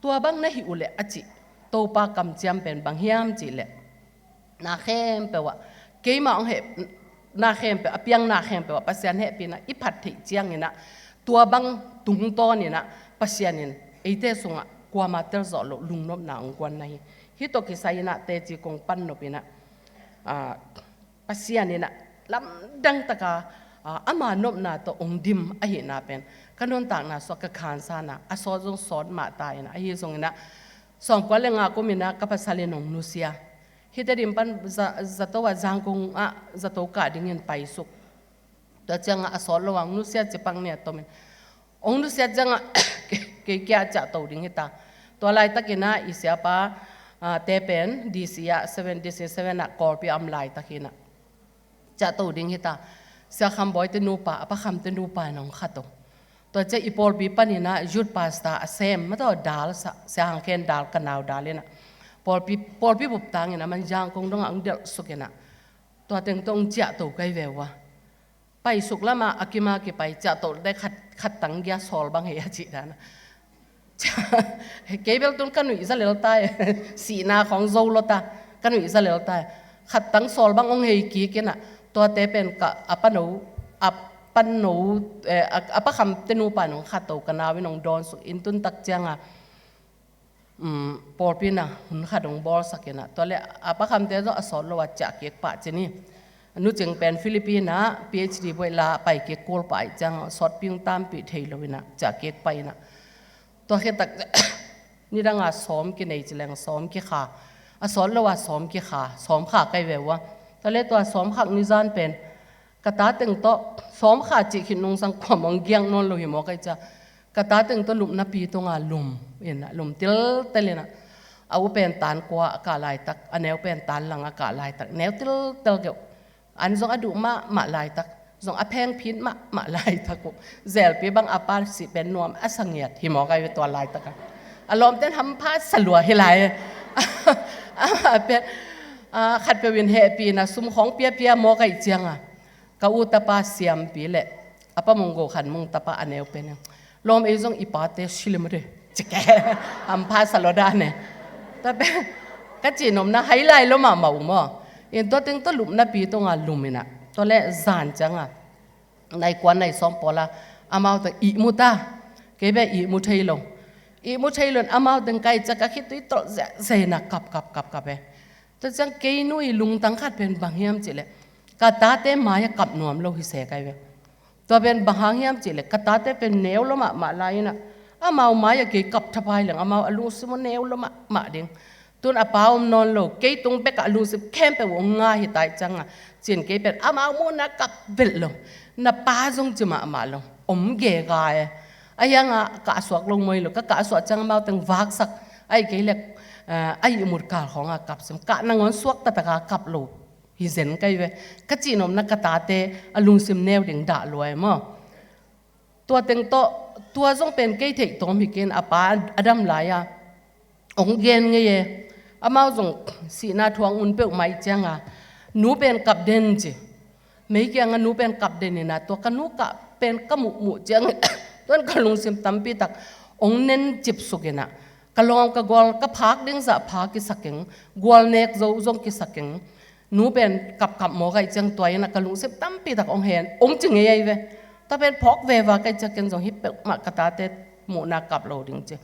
tua bang na hih uh leh a cih Topa kamciam pen bang hiam cihleh, na khempeuh ah, keimah hong heh, na khempeuh, a piang na khempeuh ah Pasian hehpihna i phat theih cianginah tua bang tungtawninah Pasian in eite sungah kuama telzawh loh lungnopna hong guan na hi. Hih tawh kisai inah teci kong pan nop inah, ah, Pasian inah lamdang taka, ah, ama nopna tawh hong dim ahihna pen ka nuntakna sungah ka khansana a sawt zong sawt mah ta inah, ahi zonginah sawmkua le nga kum inah ka pasal in hong nusia. Hihte dim pan za-, zato ah Zangkong ah zato kah dingin paisuk. Tua ciangah a sawt lo ah hong nusia ci pak ni a tomin. Hong nusia ciangah kei kia ciahto ding hita. Tua laitakinah i siapa, ah, te pen D C ah seven, D C seven ah Kawlpi a om laitak hinah ciahto ding hita. Sia Kham Bawi te nupa, a Pa Kham te nupa in hong khat uh. Tua ciah i pawlpi paninah youth pastor a sem, mataw dal sa, Sia Hang Khen dal, ka nau dal inah pawlpi, pawlpi bup tangin a man Zangkong dongah hong delh sukinah tua teng tawh hong ciahto kai ve uh a. Paisuk lamah a kima kipai ciahto te khat, khat tang gia sawl bang hei a cih dana. Kei bel tun ka nuih za lel tai. Sihna khawng zo lo ta, ka nuih za lel tai. Khat tang sawl bang hong hei kik inah tuate pen ka a pano, a pano, eh, a, a Pa Kham te nupa in hong khat uh, ka nau in hong dawn suk in tun tak cianga, um, pawlpi na hun khat hong bawlsak inah tua le a Pa Kham te zong a sawt lo a ciah kik pah ci ni. Nu Cing pen Philippine ah P H D buaih la pai kik kul pah ih ciang sawtpi hong tampih thei lo inah ciah kik pah inah. Tua khit tak nidanga sawm kinei ci leng sawm kikha, a sawt lo a sawm kikha, sawm kha kai ve uh a. Tua le tua sawm khak ni zan pen ka ta teng tawh sawm kha cih khit nungsang kuamah hong giak nawn lo hi maw kai cia. Ka ta teng tawh lupnapi tunga lum inah, lum tiltel inah, a u pen tan kua a kah laitak, a neu pen tan lang a kah laitak, neu tiltel keuh. An zong a duh mahmah laitak, zong a phengphit mahmah laitak uh. Zelpi bang a pa sih pen nuam a sa ngiat hi maw kai ve tua laitaka. A lawmten hampha sa lua hi lai. Amah pen, ah, khatpeuh in hehpihna sum khawng piapia maw kai cianga, ka u tapa Siampi le a Pa Mung Go Khan Mung tapa a neu pen, lawm ei zong i pate silim de cike. Hampha sa lua dane. Tua pen ka cihnopna hai lai lo mahmah uh maw. In tua teng tua lupnapi tunga lum inah tua le zan cianga nai kua nai sawm pawla amau teng ihmu ta. Kei beh ihmu thei lo. Ihmu thei lo in amau teng kai cia ka khitui tolh zehzeh inah kap kap kap kap e. Tua ciang kei nu i lungtang khat pen bang hiam cihleh, ka tate mai-ah kap nuam lo hi se kai ve. Tua pen bang hang hiam cihleh ka tate pen neu lo mahmah lai inah amau mai-ah kei kap thapai leng amau a lungsim uh neu lo mahmah ding. Tun a pa om nawn lo, kei tung bekah a lungsim khempeuh uh hong nga hi tai cianga, cin kei pen amau muhna kap velh lo. Na pa zong ci mahmah lo, om gega e. A hianga kahsuak lo moi lo, ka kahsuah ciang amau teng vaksak. Ahi kei lek, eh, a ihmut kal khawnga kap sim, kah nangawn suak tataka kap lo hi zen kai ve. Ka cihnopna ka tate a lungsim neu ding dah lua e maw. Tua teng tawh tua zong pen kei theih tawm hi ken, a pa a dam lai-a hong gen ngei e. Amau zong sihna thuang un peuh mai cianga nu pen kap den ci. Mei kianga nu pen kap den inah tua ka nu kah pen ka muhmuh ciang tuan ka lungsim tampi tak hong nen cipsuk inah ka lawm ka gual ka phak ding zah pha kisa keng, gual nek zo zong kisa keng. Nu pen kapkap maw kaih ciang tua inah ka lungsim tampi tak hong hen hong ci ngei ahi ve. Tua pen phawk veva kaih ciang ken zong hi peuhmah ka tate muhna kap lo ding ci.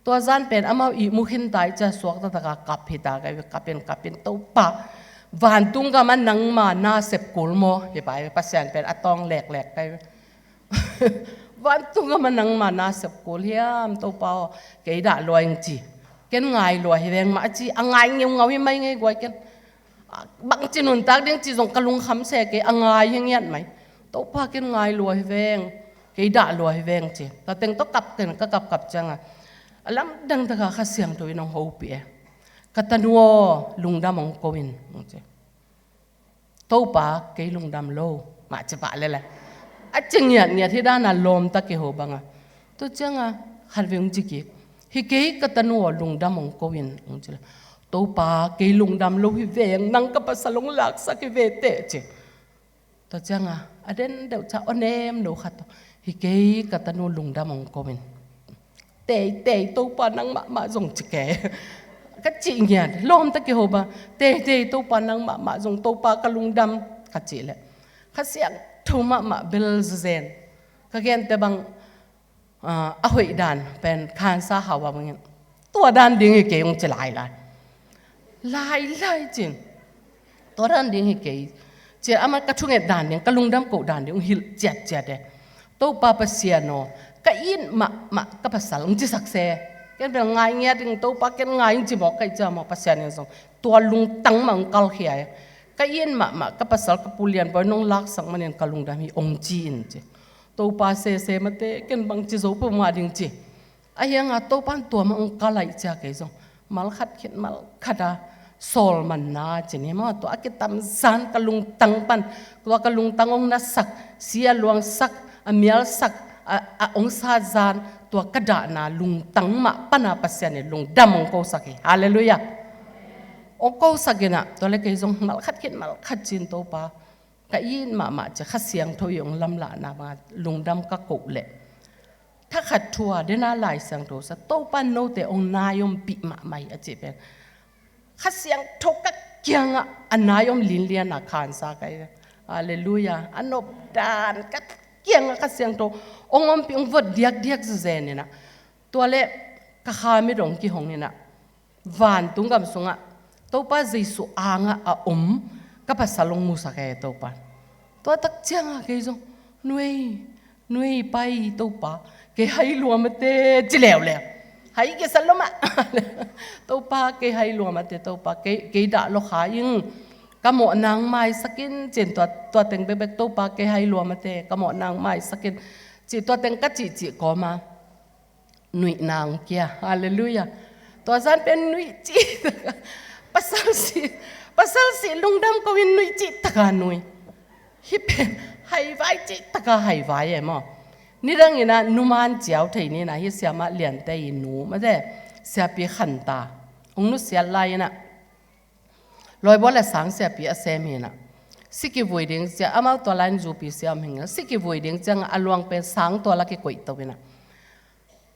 Tua zan pen amau ihmu khinta ih cia suakta taka kap hita kaih ve, kapin kapin Topa, vantung gama nangma nasep kul maw hi pai ve, Pasian pen a tawng leklek kaih ve. Vantung gama nangma nasep kul hiam Topa aw, kei dah lua ing ci. Ken ngai lua hi veng mah a ci, a ngai ngeungau hi mai ngei guai ken. Bangci nuntak ding ci zong ka lungkham se kei, a ngai hi ngiat mai. Topa ken ngai lua hi veng, kei dah lua hi veng ci. Tua teng tawh kap ken ka kapkap cianga a lamdang taka Kha Siangtho in hong hopih e. Ka tanu aw, lungdam hong ko in hong ci. Topa kei lungdam lo mah ci pah lele. A ci ngiatngiat hi dan a lawmta kiho bang a. Tua ciang a khat vei hong ci kik, "Hi kei, ka tanu aw, lungdam hong ko in," hong ci leh, "Topa, kei lungdam lo hi veng, nang ka pasal hong laksak hi ve teh," ci. Tua ciang a, a den deuh ciang aw nem lo khat tawh, "Hi kei, ka tanu lungdam hong ko in. Teitei, Topa nang mahmah zong," ci kei. Ka cih ngiat, lawmta kiho bang, "Teitei, Topa nang mahmah zong, Topa ka lungdam," ka cih leh, Kha Siangtho mahmah bel zen. Ka gente bang, ah, a hoih dan pen khansa hau a bangin, "Tua dan ding hi kei," hong ci lailai. Lailai cin. "Tua dan ding hi kei," ci. Amah ka thunget dan ding, ka lungdam koh dan ding hong hilh ciatciat e. "Topa Pasian aw, ka it mahmah ka pasal," hong cisak se. Ken bel ngai ngiat ding, "Topa, ken ngai ing," ci mawk ka hih ciang maw, Pasian in zong tua lungtang mah hong kalkhia e. "Ka it mahmah ka pasal, ka Pu Lian Bawi nong laksak manin ka lungdam hi," hong ci in ci. "Topa sese mate, ken bang ci zo peuhmah ding," ci. Ahi hang a Topa in tua mah hong kalh ahih ciang kei zong malkhat khit malkhat a, sawlmanna ci ni maw, tua a kitamzan ka lungtang pan, tua ka lungtang hong nasak, si a luangsak, a mialsak, a, a hong satzan, tua ka dahna lungtang mah pan a Pasian in lungdam hong kosak hi. Halleluiah. Hong kosak in ah, tua leh kei zong malkhat khit malkhat ci-in, "Topa, ka it mahmah," ci, Kha Siangtho in hong lamlahna bang a lungdam ka koh leh, thakhat thu a den a Lai Siangtho sa, "Topa in note hong nai ompih mahmah hi," a cih pen Kha Siangtho ka kiangah a nai om linlian a khansa ka hi. Halleluiah. A nop dan ka kiangah Kha Siangtho hong ompih, hong vot diakdiak zenzen in ah. Tua leh ka kha mit hong kihong in ah, vantung gam sungah Topa Jesuh angah a om ka pasal hong musak e, Topa. Tua tak ciang a kei zong, "Nuei, nuei pai, Topa, kei hai lua mate," ci leuleu. Hai kisa lo mah. "Topa, kei hai lua mate, Topa, kei, kei dah lo kha ing, ka mawhna hong maisak in," ci-in tua, tua teng bekbek, "Topa, kei hai lua mate, ka mawhna hong maisak in," ci, tua teng ka cihcih kawm a nuihna hong kia. Halleluiah. Tua zan pen nuih cih tak a, pasal sih, pasal sih lungdam ko-in nuih cih tak a nui. Hih pen haivai cih tak a haivai e maw. Nidang in ah numan ciau thei ni in ah, hih Siamah Liante i nu mate, Siapi Khanta, hong nusiat lai in ah, Lawibual le Sang Siapi a sem hi in ah, si kivui ding ciang, amau tua lai-in zupi sia om hi in ah, si kivui ding ciang a luang pen sang tua lak ah kikoih to in ah,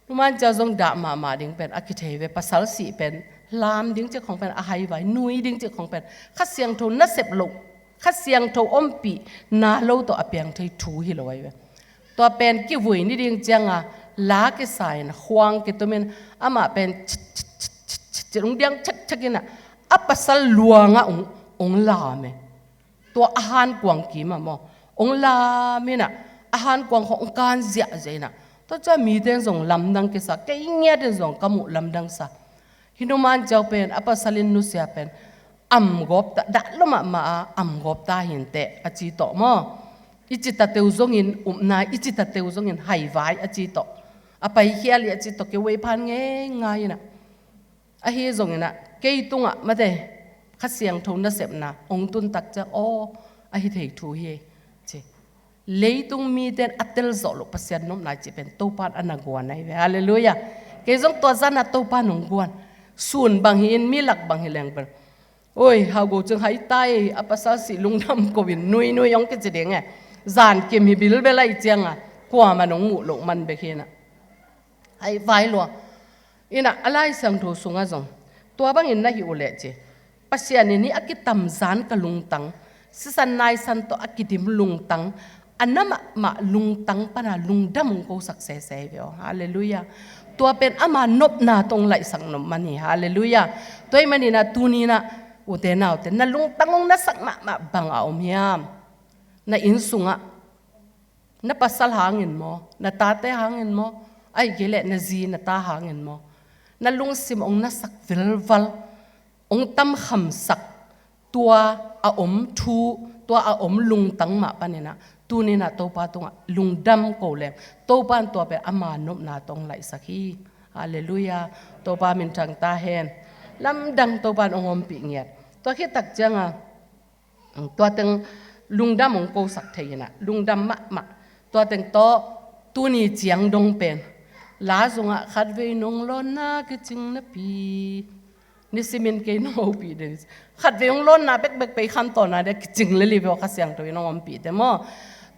numan ciau zong dah mahmah ding pen a kithei ve. Pasal sih pen lam ding cih khong pen a haivai, nui ding cih khong pen Kha Siangtho nasep lo, Kha Siangtho ompihna lo tawh a piang thei thu hi lo ahi ve. Tua pen kivui ni ding ciang a la kisa in, khuang kitum in, amah pen cit cit cit cit cit cit hong diang cekcek in ah, a pasal luang ah hong, hong lam e. Tua a hankuang kim ah maw, hong lam in ah, a hankuang khong hong kan ziahziah in ah, tua ciang mite in zong lamdang kisa, kei ngiat in zong ka muh lamdang sa. Hih numan ciau pen, a pasal in nusia pen, "Am gawp ta, dah lo mahmah a, am gawp ta hi inteh," a ci tawh maw. "I ci ta teu zongin upna, i ci ta teu zongin haivai," a ci tawh, "A paikhial hi," a ci tawh, kivui phan ngeingai in ah. Ahi zongin ah, kei tungah mate, Kha Siangtho nasepna hong tun tak ciang, aw, ahi thei thu hi, ci. Leitung mite in a tel zawh loh Pasian nopna cih pen Topa in a na guan ahi ve. Halleluiah. Kei zong tua zan ah Topa in hong guan. Sun bang hi in, mi lak bang hi leng pen, "Oi, Hau Go Cing hai tai, a pasal sih lungdam ko-in nuinui," hong kici ding e. Zankim hi bilbel ahih ciang a, kuamah in hong muh loh man bek hi in ah, haivai lua. In ah, a Lai Siangtho sungah zong tua bangin na hih uh leh ci, Pasian in hih a kitamzan ka lungtang, sisan naisan tawh a kidim lungtang, a na mahmah lungtang pan a lungdam hong kosak sese hi ve aw. Halleluiah. Tua pen ama nopna tawh hong laihsak nop man hi. Halleluiah. Tua ahih manin ah tuni in ah, ute naute, na lungtang hong nasak mahmah bang a om hiam? Na inn sungah, na pasal hangin maw, na tate hangin maw, ahih kei leh na zi na ta hangin maw, na lungsim hong nasak vilval, hong tamkhamsak, tua a om thu, tua a om lungtang mah panin ah, tuni in ah Topa tungah lungdam ko leng, Topa in tua pen ama nopna tawh hong laihsak hi. Halleluiah. Topa minthang ta hen. Lamdang, Topa in hong ompih ngiat. Tua khit tak ciang a, tua teng lungdam hong kosak thei in ah, lungdam mahmah. Tua teng tawh tuni ciang dong pen la zungah khatvei nong lawnna kicing napi, nisimin kei nong hopih den. Khatvei hong lawnna bekbek pei khan tawna dia kicing lel hi ve aw, Kha Siangtho in hong ompih te maw.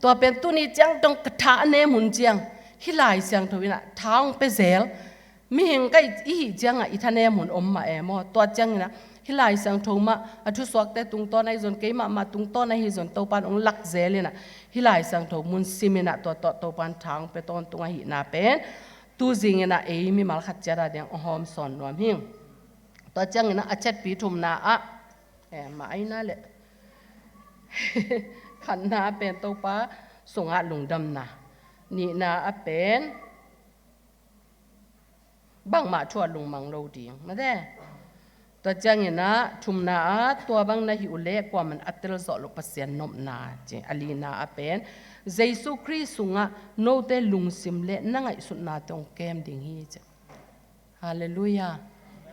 Tua pen tuni ciang dong ka tha a nem hun ciang hih Lai Siangtho in ah tha hong pia zel. Mihing ka i hih ciangah i thanem hun om mah e maw. Tua ciangin ah hih Lai Siangtho mah a thusuakte tungtawn ahi zong, keimah mah tungtawn ahi zong Topa'n hong lak zel in ah hih Lai Siangtho mun sim in ah tua tawh Topa'n tha hong pia tawntung ahihna pen tu zingin ah ei mimal khat ciat a ding hong hawmsawn nuam hi. Tua ciangin ah a chetpi thumna ah, eh, mah aina le khatna ah pen Topa sungah lungdamna, nihna ah pen bangmah thu ah lungmang lo ding, mate. Tua ciangin ah thumna ah tua bang na hih uh leh kuaman a telzawh loh Pasian nopna ci. A lina ah pen Jesu Khrist sungah note lungsim le na ngaihsutnate hong kem ding hi ci. Halleluiah.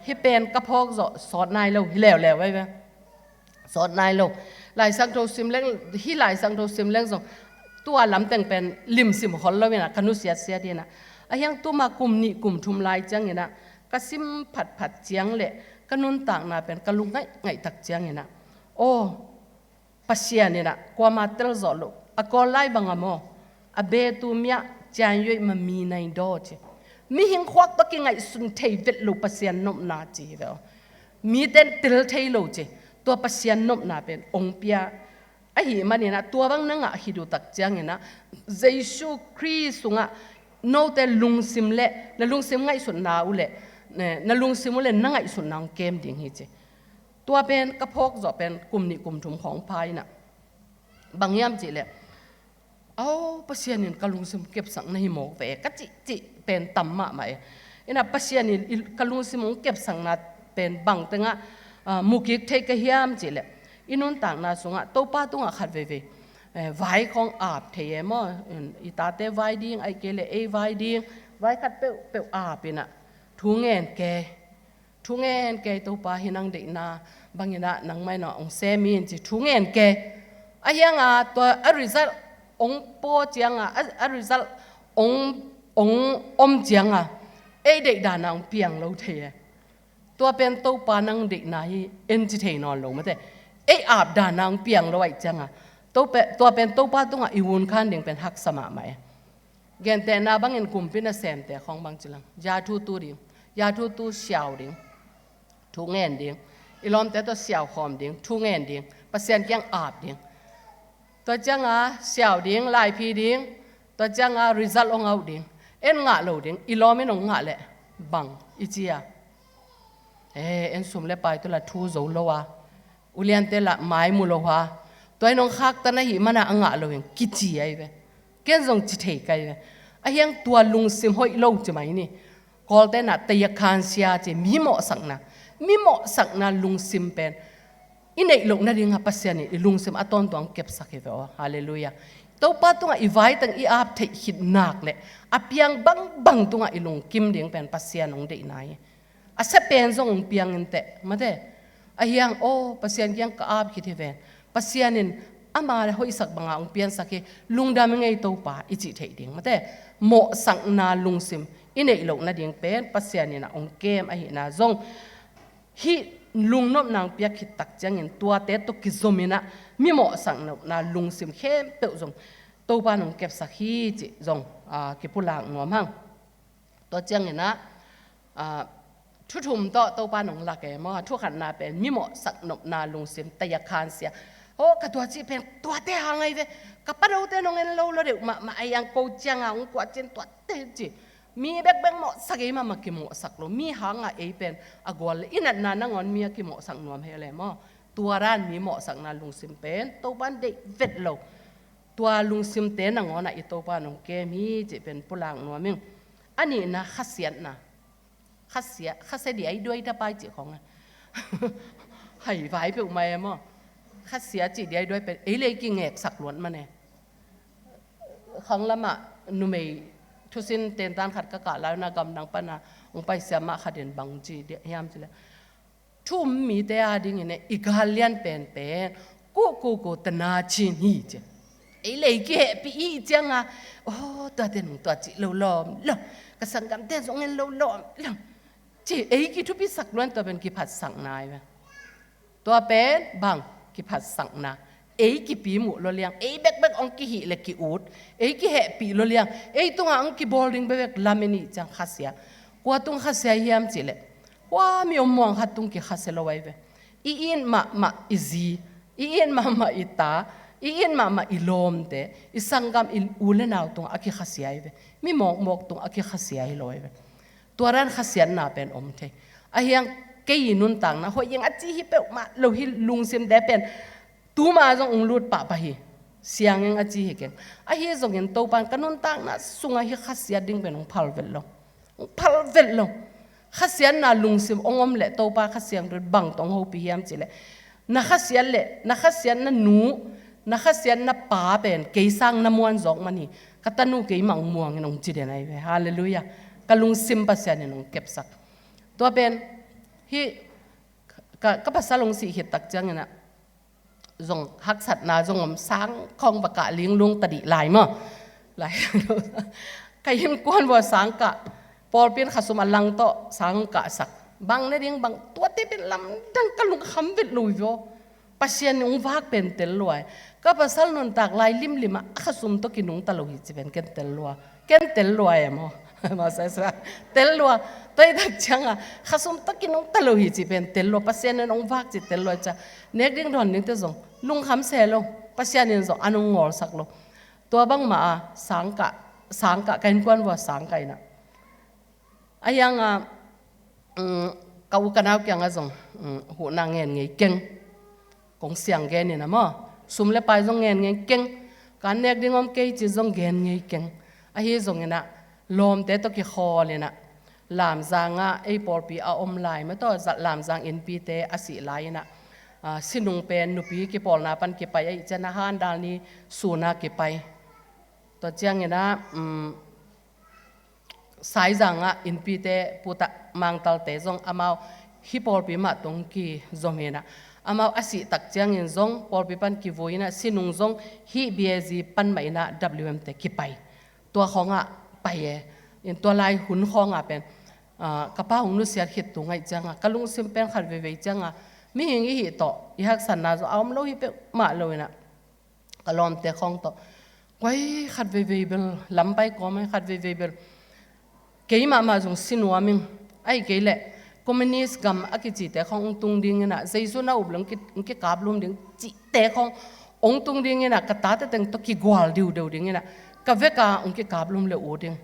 Hih pen ka phawk zawh sawt nai lo hi leuleu veve. Sawt nai lo. Lai Siangtho sim leng, hih Lai Siangtho sim leng zong tua lamteng pen limsim khol lo in ah ka nusiatsiat in ah. A hiang tuma kum nih kum thum lai ciangin ah ka sim phatphat ciang le ka nuntakna pen ka lungngaih ngaihtak ciangin ah, aw, Pasian in ah kuama telzawh loh, a kawl lai bang a maw, a betu miah cianyoih ma mi nai daw ci. Mihing khuak tawh kingaihsun thei vet lo Pasian nopna ci hi ve aw. Mite in tel thei lo ci. Tua Pasian nopna pen hong pia ahih manin ah tua bang na ngah khit uh tak ciangin ah Jesu Khrist sungah note lungsim le na lungsim ngaihsutna uh le na lungsim uh le na ngaihsutna hong kem ding hi ci. Tua pen ka phawk zawh pen kum nih kum thum khawng pha in ah, bang hiam cih leh, aw, Pasian in ka lungsim kepsak na hi mawk ve ka cihcih pen tam mahmah e. In ah Pasian in i, ka lungsim hong kepsakna pen bang tengah, ah, mukik thei ka hiam cih leh, i nuntakna sungah Topa tungah khat veivei, eh, vai khawng ap thei e maw. In, i tate vai ding, ahih kei leh ei vai ding, vai khat peuhpeuh ap in ah thu ngen kei. Thu ngen kei, Topa, hih nang deihna bangin ah nangmah in ah hong sem in ci thu ngen kei. A hiang a tua a result hong paw ciang a, a, a result hong, hong om ciang a ei deih dan a hong piang lo thei e. Tua pen Topa nang deihna hi en ci thei nawn lo mate. Ei ap dan a hong piang lo ahih ciang a, Topa, tua pen Topa tungah i vun khan ding pen haksa mahmah e. Gentehna bangin kumpi nasemte khawng bang ci leng, zathu tu ding, zathu tu siau ding, thu ngen ding, i lawmte tawh siau khawm ding, thu ngen ding, Pasian kiang ap ding. Tua ciang a siau ding, laiphi ding, tua ciang a result hong auh ding, en ngah lo ding, i lawm in hong ngah leh bang i ci a. Eh, en sum le pai tawh la thu zo lo a, uliante la mai mu lo ha, tua in hong khaktan ahih man a a ngah lo in kici ahi ve. Ken zong ci thei ka hi ve. A hiang tua lungsim hoih lo ci mai ni. Kawlte in ah tayakhansia ci, mi mawhsakna, mi mawhsakna lungsim pen i neih loh nading a Pasian in i lungsim a tawntung kepsak hi ve aw. Halleluiah. Topa tungah i vaiteng i ap theih khit nak leh a piang bangbang tungah i lungkim ding pen Pasian hong deihna hi. A sia pen zong hong piang in teh mate. A hiang, aw, Pasian kiang ka ap khit hi ven, Pasian in ama hoihsak banga hong piansak hi, lungdam ing ei Topa, i cih theih ding mate. Mawhsakna lungsim i neih loh nading pen Pasian in ah hong kem ahihna zong, hih lungnopna hong piak khit tak ciangin tuate tawh kizom in ah mi mawhsak nopna lungsim khempeuh zong Topa in hong kepsak hi cih zong, aa, kipulak nuam hang. Tua ciangin ah, aa, thu thum tawh Topa in hong lak e maw, thu khatna pen mi mawhsak nopna lungsim, tayakhansia. Aw, ka tua cih pen tuate hang ahi ve. Ka panote in hong en lo lua deuh mahmah, a hiang ko ciang a hong kuah cin tuate ci. Mi bekbek mawhsak ei mahmah, kimawhsak lo. Mi hang a ei pen a gual le i natna nangawn mi a kimawhsak nuam hi le maw. Tua dan mi mawhsakna lungsim pen Topa in deih vet lo. Tua lungsimte nangawn ah i Topa in hong kem hi cih pen pulak nuam ing. A nihna, khasiatna. Khasia, khasia diaiduai ta pai cih khawng a. Hai vai peuhmah e maw. Khasia cih diaiduai pen ei le ei kingeksak luat man e. Khanglam ah numei thusin tentan khat ka kah lai un a, gamdang pan a hong pai siam mah khat in bang ci hiam cih leh, thu um mite a dingin e, i gal lian penpen kukuku tana cin hi ci. Ei le ei kihehpih i cianga, oh, tuate nung tua cih lo lawm lo, ka sanggamte zong en lo lawm lo, ci ei kithupisak luan, tua pen kiphatsakna hi ve. Tua pen bang, kiphatsakna. Ei kipi muh lo liang, ei bekbek hong kihih le ki-ut, ei kihehpih lo liang, ei tunga hong kibawl ding bekbek lamen i ciang khasia. Kua tung khasia hiam cihleh, kua mi om muang khat tung kikhasia lo ahi ve. I it mahmah i zi, i it mahmah i ta, i it mahmah i lawmte, i sanggam, i u le nau tungah a kikhasia hi ve. Mi mawkmawk tungah a kikhasia hi lo hi ve. Tua dan khasiatna pen om thei. Ahi hang kei i nuntakna, hoih ing a ci hi peuhmah lo hi, lungsimte pen tuma zong ung lut pahpah hi. Siang ing a ci hi keng. Ahi zongin Topan ka nuntakna sungah hi khasiat ding pen ung phal vet lo. Phal vet lo. Khasiatna lungsim hong om leh Topa Kha Siangtho in bang tawh hong hopih hiam cihleh, na khasiat leh, na khasiatna nu, na khasiatna pa pen kei sang na muan zawk man hi. Ka tanu keimah hong muangin hong ci den ahi ve. Halleluiah. Ka lungsim Pasian in hong kepsak. Tua pen hih ka, ka pasal hong sih khit tak ciangin ah zong haksatna zong om, sang khawng va kah linglung ta dih lai maw. Lai ka innkuan vua sang kah, pawlpi in khasum a lang tawh sang hong kahsak. Bang ne ding bang, tuate pen lamdang ka lungkham vet lo hi vua. Pasian in hong vak pen tel lua hi. Ka pasal nuntak lai limlim ah a khasum tawh kinungta lo hi ci pen ken tel lua. Ken tel lua e maw? Maw sa sa. Tel lua. Tua hi tak cianga khasum tawh kinungta lo hi ci pen tel lua. Pasian in hong vak ci tel lua hi cia. Nek ding dawn dingte zong lungkham se lo. Pasian in zong an hong ngawlsak lo. Tua bangmah a sang kah, sang kah, ka innkuan vua sang kah inah. Ahi hanga, um, ka u ka nau kiangah zong, um, huhna ngen ngei keng. Kong siang gen inah maw, sum le pai zong ngen ngei keng. Ka nek ding om kei ci zong gen ngei keng. Ahi zonginah lawmte tawh kikhawl inah Lamzangah ei pawlpi a om lai mah tawh, Lamzang innpite a sih lai inah, ah, sinung pen nupi kipawlna pan kipai ahih ciangah handal ni suna kipai. Tua cianginah, um, Saizangah innpite Pu Mangtalte zong amau hih pawlpi mah tung kizom inah, amau a sih tak ciangin zong pawlpi pan kivui inah, sinung zong hih B A Z pan mah inah W M te kipai. Tua khawngah pai e. In tua lai hun khawngah pen, ah, ka pa hong nusiat khit tung ahih ciangah ka lungsim pen khat veivei ciangah mihing i hih tawh i haksatna zong a om lo hi peuhmah lo inah, ka lawmte khawng tawh, kua hi khat veivei bel lampai kawm hi, khat veivei bel kei mahmah zong si nuam ing. Ahih kei leh communist gam a kicite khawng hong tung ding inah, Jesu na up leh hong ki, hong kikaplum ding cihte khawng hong tung ding inah, ka tate teng tawh kigual diudeu ding inah, ka veka hong kikaplum le uh ding.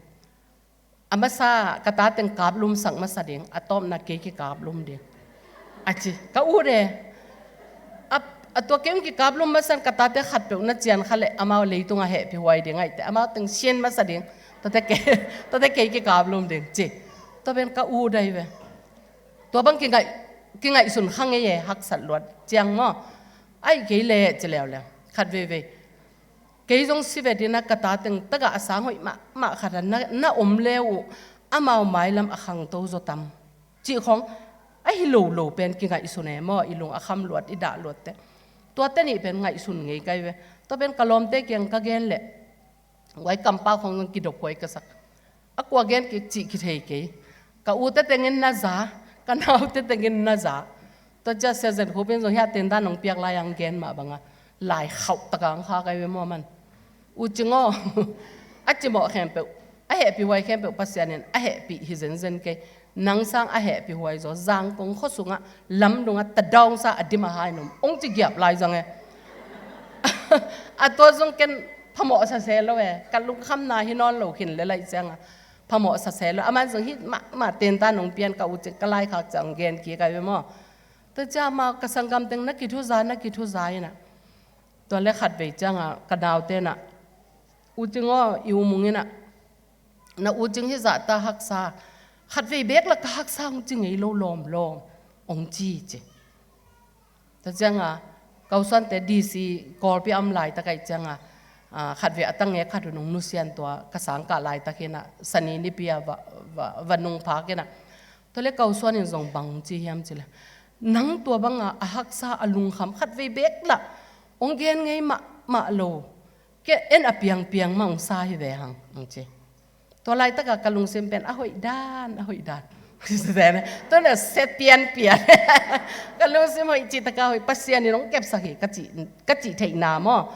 A masa ka ta teng kaplumsak masa ding, a tawpna kei kikaplum ding, a ci. Ka ut e, a, a tua kei hong kikaplum masa in ka tate khatpeuh na cian kha leh amau leitungah hehpihhuai ding ahih teh, amau teng sin masa ding, tua teh kei, tua teh kei kikaplum ding, ci. Tua pen ka ut ahi ve. Tua bang kingaih, kingaihsun kha ngei e, haksat luat ciang maw. Ahih kei leh ci leuleu khat veivei. Kei zong si vet inah ka ta teng tagah a sang hoih mahmah khat a na, na om le uh, amau mailam a khangto zaw tam, cih khawng ahi lo lo pen kingaihsun e maw, i lung a kham luat, i dah luat teh. Tua teh nih pen ngaihsun ngei ka hi ve. Tua pen ka lawmte kiang ka gen leh, guai kampau khawng zong kidophuai ka sak. A kua gen kik cih kithei kei. Ka ute tengin na za, ka naute tengin na za. Tua ciah Sia Zen Khup in zong hiah tendan hong piak lai-a hong gen mah banga lai khauh taka hong khak ahi ve maw aman. U Cing aw, a cimawh khempeuh, a hehpihhuai khempeuh Pasian in a hehpih hi zenzen kei. Nang sang a hehpihhuai zaw Zangkong khua sungah, lamdungah, tadawngsa a dim a hai in om, hong ci giap lai zang e. A tua zong ken phamawh sa se lo e, ka lungkhamna hi nawn lo khin le laih cianga phamawh sa se lo. Aman zong hih mahmah tentan hong pian, ka U Cing ka laikhak ciang gen kik ahi ve maw. Tua ciang amau ka sanggam teng na kithuza, na kithuza inah. Tua le khatvei cianga ka naute inah, U Cing aw, i U Mung inah, na U Cing hih zahta haksa, khatvei beek lah ka haksa hong ci ngei lo lawmlawm, hong ci ci. Tua cianga ka U Suante D C Kawlpi a om laitak ahih cianga, ah, khatvei a tang e khat hun hong nusian, tua ka sangkah laitak hinah, Sani nipi a va, va, va nungphak inah. Tua le ka U Suan in zong bang hong ci hiam cih leh, nang tua banga a haksa a lungkham khatvei beek lah hong gen ngei mahmah lo. Ke en a piangpiang mah hong sa hi ve hang, hong ci. Tua laitaka ka lungsim pen a hoih dan, a hoih dan. Tua na se pianpian. Ka lungsim hoih cih taka hoih, Pasian in hong kepsak hi ka cih, ka cih theihna maw.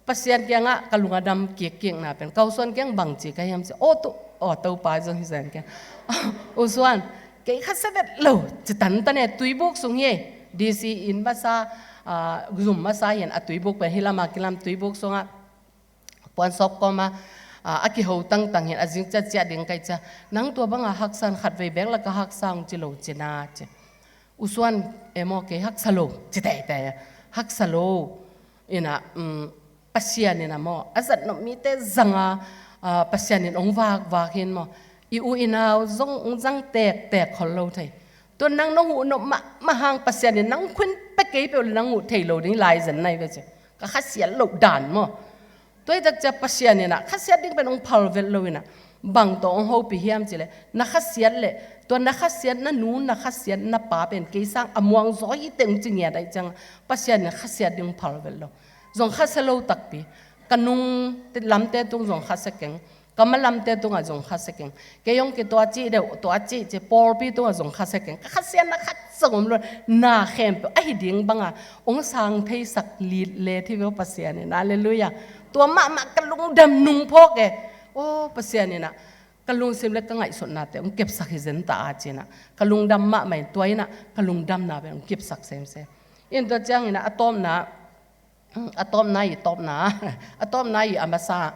Pasian kiangah ka lung a dam kikkikna pen, ka u suan kiang bang ci ka hiam ci, aw tu, aw Topa zong hi zen kiang. U suan, kei khasia vet lo, ci tantan e, tuibuk sung hi. D C inn masa, ah, zum masa hi in a tuibuk pen, hi lama kilam tuibuk sungah puan sawp kawma, ah, a kiho tangtang hi in a zing ciatciat ding kai cia. Nang tua banga haksa in khatvei bek la ka haksa hong ci lo cina ci. U suan e maw, kei haksa lo, ci teitei a. Haksa lo. Ina, um, Pasian ina maw, a zat nop mite zanga, ah, Pasian in hong vakvak hin maw. I u i nau zong hong zang tektek khol lo thei. Tua nang nong huh nop mahmah hang Pasian in nang khun pia kei peuh le nang huh thei lo ding lai zen nai ve ci. Ka khasiat loh dan maw. Tua hi tak cia Pasian ina khasiat ding pen hong phal vet lo ina. Bang tawh hong hopih hiam cileh, na khasiat leh, tua na khasiat na nu, na khasiat na pa pen kei sang a muang zaw hi teng ci ngiat ahi ciang, Pasian in khasiat ding hong phal vet lo. Zong khasia lo takpi. Ka nung lamte tung zong khasia keng. Ka ma lamte tungah zong khasia keng. Kei hong ki tua cih deuh, tua cih ci, pawlpi tungah zong khasia keng. Ka khasiatna khat zong om lo, na khempeuh ahi ding banga hong sang theisak lit let hi ve aw Pasian in. Halleluiah. Tua mahmah ka lungdam nung phawk e. Aw Pasian ina, ka lungsim le ka ngaihsutnate hong kepsak hi zen ta a cina. Ka lungdam mahmah in tua ina, ka lungdamna pen hong kepsak semsem. In tua ciang ina, a tawpna, a tawpna i tawpna, a tawpna i a masa.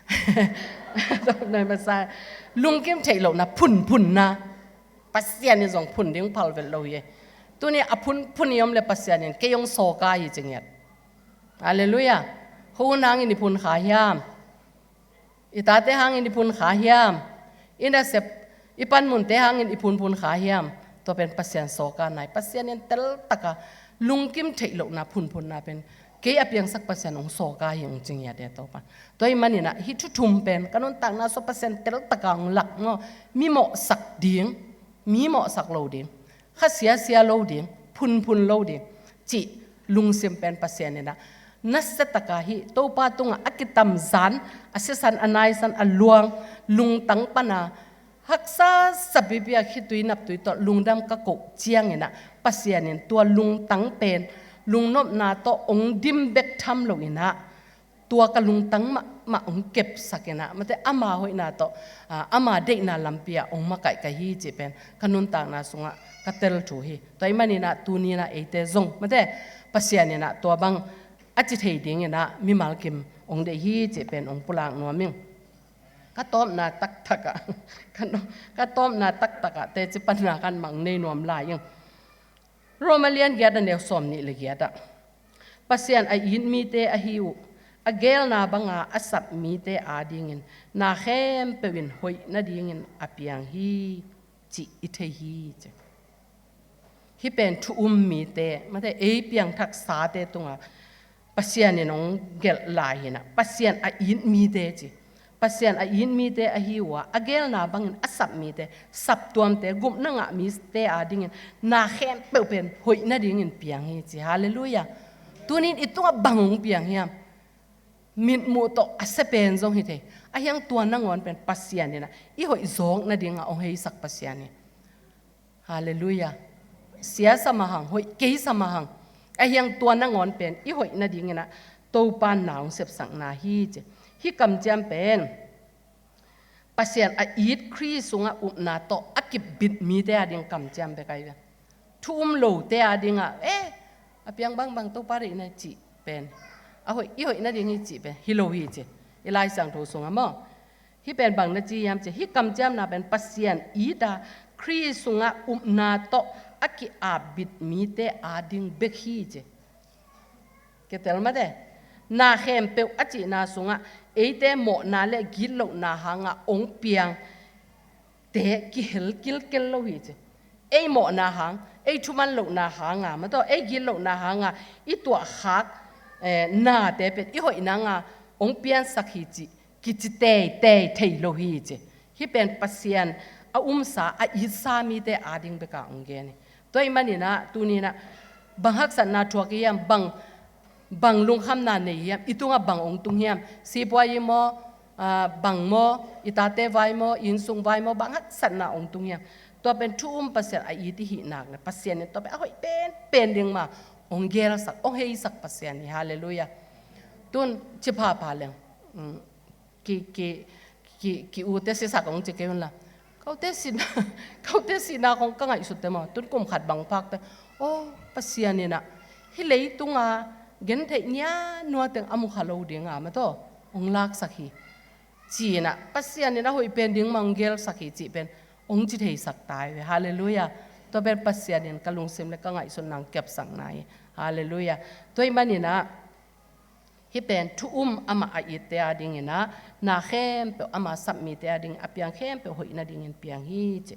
A tawpna i masa. Lungkim theih lohna, phunphunna. Pasian in zong phun ding phal vet lo hi. Tuni a phunphun i om le Pasian in kei hong sawka hi ci ngiat. Halleluiah. Ho nangin i phun kha hiam? I tate hangin i phun kha hiam? I nasep, i panmunte hangin i phunphun kha hiam? Tua pen Pasian sawka nai. Pasian in teltaka lungkim theih lohna phunphunna pen kei a piangsak Pasian hong sawka hi hong ci ngiat e Topa. Tua hi manina hih thu thum pen ka nuntakna sua Pasian teltaka hong lak maw. Mi mawhsak ding, mi mawhsak lo ding, khasia sia lo ding, phunphun lo ding cih lungsim pen Pasian ina nasiataka hih Topa tungah a kitamzan, a sisan, a naisan, a luang, lungtang pana haksa sapipi a khitui naptui tawh lungdam ka koh ciang ina Pasian in tua lungtang pen lungnopna tawh hong dim bek tham lo ina, tua ka lungtang mahmah hong kepsak ina, mate ama hoihna tawh, ah, ama deihna lampi ah hong makaih ka hi cih pen ka nuntakna sungah ka tel thu hi. Tua hi manina tunina eite zong mate Pasian ina tua bang a ci thei ding ina mimal kim hong deih hi cih pen hong pulak nuam ing. Ka tawpna taktakah, ka no-, ka tawpna taktakah teci panna kan mang nei nuam lai ing. Roma lian giat a neu sawm nih le giat ah, Pasian a it mite ahi uh, a geelna banga a sap mite adingin na khempeuh in hoih nadingin a piang hi cih i thei hi ci. Hih pen thu um mite, mate ei piangthaksate tungah Pasian in hong gelh lai hi na, Pasian a it mite ci. Pasian a it mite ahi uh a, a geelna bangin a sap mite, saptuamte, gupna ngah mite adingin na khempeuh pen hoih nadingin piang hi ci. Halleluiah. Tunin i tungah bang hong piang hiam? Mitmuh tawh a sia pen zong hi thei. Ahi hang tua nangawn pen Pasian in a, i hoih zawk nadingah hong heisak Pasian hi. Halleluiah. Sia sa mah hang, hoih kei sa mah hang. Ahi hang tua nangawn pen i hoih nadingin a, Topa in na hong sepsakna hi ci. Hih kamciam pen Pasian a it Khrih sungah upna tawh a kipbit mite ading kamciam bek ahi ve. Thu um lote adingah, eh, a piang bangbang Topa deihna cih pen, a hoih, i hoih nading hi cih pen hi lo hi ci. I Lai Siangtho sungah maw? Hih pen bang na ci hiam ci, hih kamciamna pen Pasian it a Khrih sungah upna tawh a ki-apbit mite ading bek hi ci. Kitel mate. Na khempeuh a cihna sungah eite mawhna le gitlohna hangah hong piang te kihel kilkel lo hi ci. Ei mawhna hang, ei thuman lohna hanga, mataw, ei gitlohna hanga i tuahkhak, eh, nate pen i hoih nanga hong piansak hi cih kici teitei thei lo hi ci. Hih pen Pasian a umsa, a itsa mite ading beka hong gen hi. Tua ahih manin a, tunin a, bang haksatna thuak i hiam, bang Bang lungkhamna nei hiam? I tungah bang hong tung hiam? Sipuai i maw, ah, bang maw, i tate vai maw, i innsung vai maw, bang haksatna hong tung hiam? Tua pen thu um Pasian a it i hih nak leh Pasian in tua pen a hoih penpen ding mah hong gelsak, hong heisak Pasian hi. Halleluiah. Tun ci phapha leng, um, ki, ki, ki, ki ute sisak hong ci kei un la. Ka ute sihna, ka ute sihna khong ka ngaihsut te maw, tun kum khat bang phak te, aw, Pasian in ah hih leitunga gentheih nia nua teng a mukha lo dinga mah tawh hong laksak hi. Ci-in ah Pasian in a hoih pen ding mah hong gelsak hi cih pen hong ci theisak ta hi ve. Halleluiah. Tua pen Pasian in ka lungsim leh ka ngaihsutna hong kepsak na hi. Halleluiah. Tua ahih manin ah hih pen thu um amah a itte a dingin ah na khempeuh, amah a sap mite a dingin a piang khempeuh hoih nadingin piang hi ci.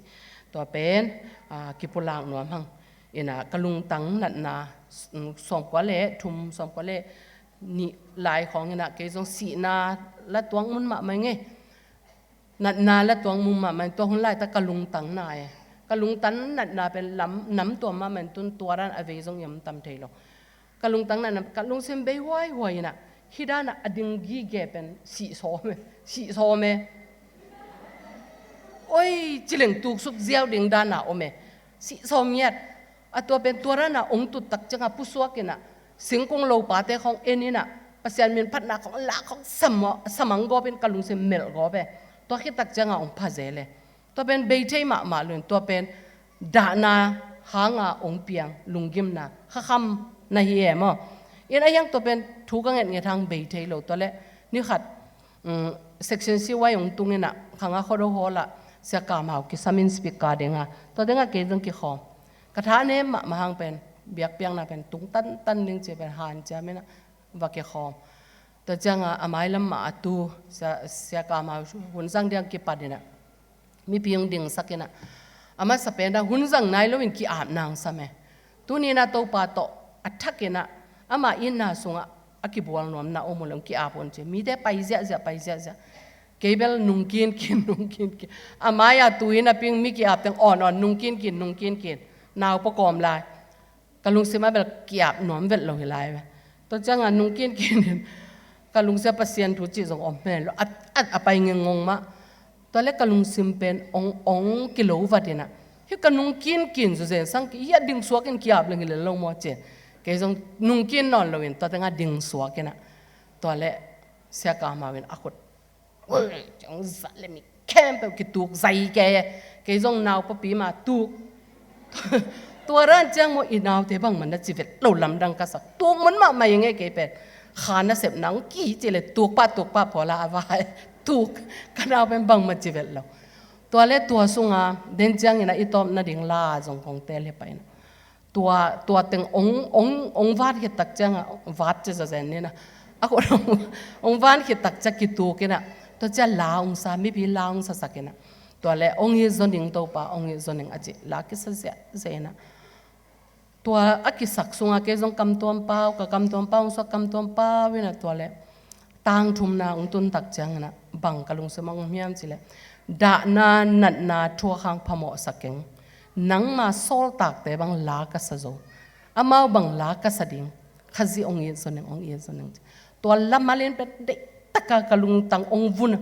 Tua pen, ah, kipulak nuam hang. In ah ka lungtang natna, mm, sawmkua leh thum, sawmkua leh nih lai khawng in ah kei zong sihna la tuak mun mahmah ing ei. Natna la tuak mun mahmah ing, tua hun laitak ka lungtang na e. Ka lungtang natna pen lam, nam tuam mahmah ing, tun tua dan a vei zong i om tam thei lo. Ka lungtang natna, ka lungsim bei huaihuai in ah, hih dan ah a ding gige pen sih sawm e, sih sawm e. Oi, ci leng tuksuk ziau ding dan a om e. Sih sawm ngiat. A tua pen tua dan a hong tut tak ciangah pusuak in ah, singkung lopate khawng en in ah, Pasian min phatna khawng la khawng sam, samang gawp in ka lungsim melh gawp e. Tua khit tak ciangah hong pha zel e. Tua pen bei thei mahmah lo in, tua pen dahna hanga hong piang lunggimna, khakham na hi e maw. In a hiang tua pen thu ka ngetnget hang bei thei lo, tua leh ni khat, um, section C Y hong tung in ah, Khanga Khuado Hall ah, Sia Kam Hau kisam in speaker dinga, tua dingah kei zong kikhawm. Ka thanem mahmah hang pen, biakpiakna pen tung tantan ding ci pen hanciam in ah va kikhawm. Tua ciangah a mailam mah a tu, Sia, Sia Kam Hau hun zang ding kipan in ah, mipi hong dingsak in ah, a masa pen ah hun zang nai lo in ki-ap nang sam e. Tuni in ah Topa tawh a thak in ah, amah itna sungah a kibual nuamna om uh leh hong ki-ap un ci. Mite pai ziahziah, pai ziahziah. Kei bel nung kinkin, nung kinkin. A mai-a tu in a ping mi ki-ap teng awn awn, nung kinkin, nung kinkin. Nau pua kawm lai. Ka lungsim ah bel ki-ap nuam vet lo hi lai ve. Tua ciangah nung kinkin in ka lungsim ah Pasian thu cih zong om mel lo. A, a, a pai ngengngong mah. Tua leh ka lungsim pen hong, hong kilo vat in ah, hih ka nung kinkin zu zen sang ki, hih a ding suak in ki-ap leng hi lel lo maw ci. Kei zong nung kin nawn lo in tua tengah ding suak in ah. Tua leh Sia Kam Hau in a khut, ui, ciang zat leh mi khempeuh kituk zai kei e. Kei zong nau papi mah tuk. Tua dan ciang maw i naute bangmah na ci vet lo lamdang ka sak. Tuk mun mahmah ing ei kei pen. Kha nasepna hong kici leh tuk pah, tuk pah pawl a a vai. Tuk, ka nau pen bangmah ci vet lo. Tua leh tua sunga den ciangin ah i tawpna ding la zong kong teel hi pah in ah. Tua, tua teng hong, hong, hong vat khit tak ciangah, vat ci zazen ni in ah. A khut hong, hong vat khit tak ciang kituk in ah. Tua ciang la hong sa, mipi la hong sasak in ah. Tua leh hong it zaw ning Topa, hong it zaw ning a ci, la kisa ziahziah in ah. Tua a kisak sungah kei zong kamtuam pau, ka kamtuam pau, hong suak kamtuam pau in ah tua leh tangthumna hong tun tak ciangin ah bang ka lungsim ah hong om hiam cih leh, dahna natna thuak hang phamawhsa keng. Nangma sawltakte bang la ka sa zo. Amau bang la ka sa ding. Khazih hong it zaw ning, hong it zaw ning. Tua lamal in pen deihtak a ka lungtang hong vun.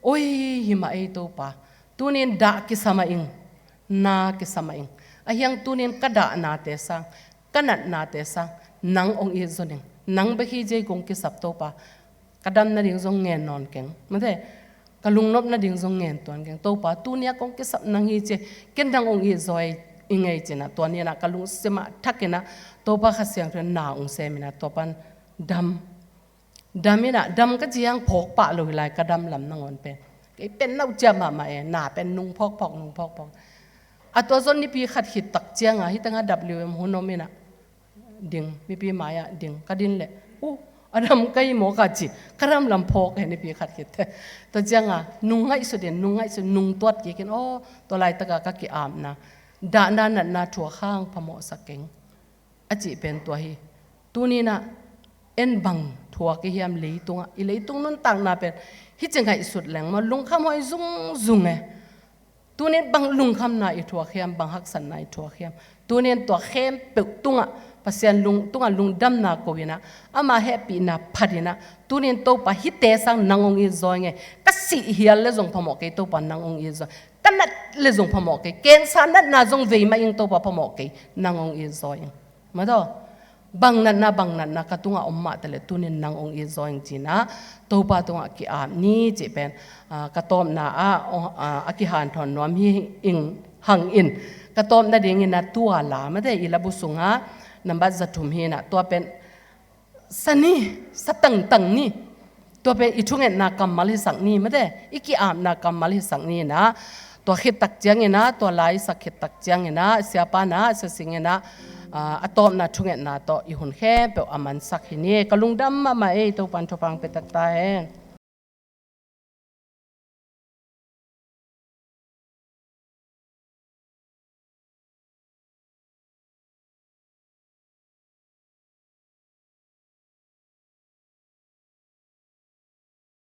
Oi, hi mah ei Topa. Tuni in dah kisa mah ing. Na kisa mah ing. A hiang tuni in ka dahnate sang, ka natnate sang, nang hong it zaw ning. Nang bek hi ci-a kong kisap Topa. Ka dam nading zong ngen nawn keng. Mate, ka lungnop nading zong ngen tuan keng. Topa, tuni a kong kisap nang hi ci-a, ken nang hong it zaw ing ei ci-in ah, tua ni in ah ka lungsim ah thak in ah, Topa Kha Siangtho in na hong sem in ah, tua pan dam. Dam in ah, dam ka cih hang phawk pah lo hi lai, ka dam lam nangawn pen. Kei pen nauh ciah mahmah e, na pen nung phawkphawk, nung phawkphawk. A tua zong nipi khat khit tak ciangah, hih tengah W M hun om in ah, ding, mipi mai-ah ding, ka din leh, uh, a dam ka hi maw ka ci, ka dam lam phawk e, nipi khat khit te. Tua ciangah, nung ngaihsut in, nung ngaihsut, nung tuat kik in, aw, tua laitakah ka ki-apna, dahna natna thuak hang phamawhsa keng. A cih pen tua hi. Tuni in ah, en bang thuak i hiam leitungah, i leitung nuntakna pen, hih ci ngaihsut leng maw, lungkham huai zungzung e. Tuni in bang lungkhamna i thuak hiam, bang haksatna i thuak hiam. Tunin tua khempeuh tungah Pasian lung, tungah lungdamna ko inah, ama hehpihna phat inah, tunin Topa hihte sang nang hong it zaw ing e. Ka sih hial le zong phamawh kei, Topa nang hong it zaw ing. Ka nat le zong phamawh kei, cancer natna zong vei mah ing, Topa phamawh kei, nang hong it zaw ing. Mataw, bang natna, bang natna ka tungah om mahtaleh tunin nang hong it zaw ing ci inah, Topa tungah ki-ap ni cih pen, ah, ka tawpna ah, oh, ah, a kihanthawn nuam hi ing hang in. Ka tawpna ding inah tua la mate, i labu sungah nambat za thum hi inah, tua pen sa ni, sa tangtang ni. Tua pen i thungetna kammal hisak ni mate, i ki-apna kammal hisak ni inah, tua khit tak ciang inah, tua la i sak khit tak ciang inah, siapa inah, sia sing inah, ah, a tawpna thungetna tawh i hun khempeuh a mansak hi ni. Ka lungdam mahmah ei, Topa'n thupha hong pia tak ta hen.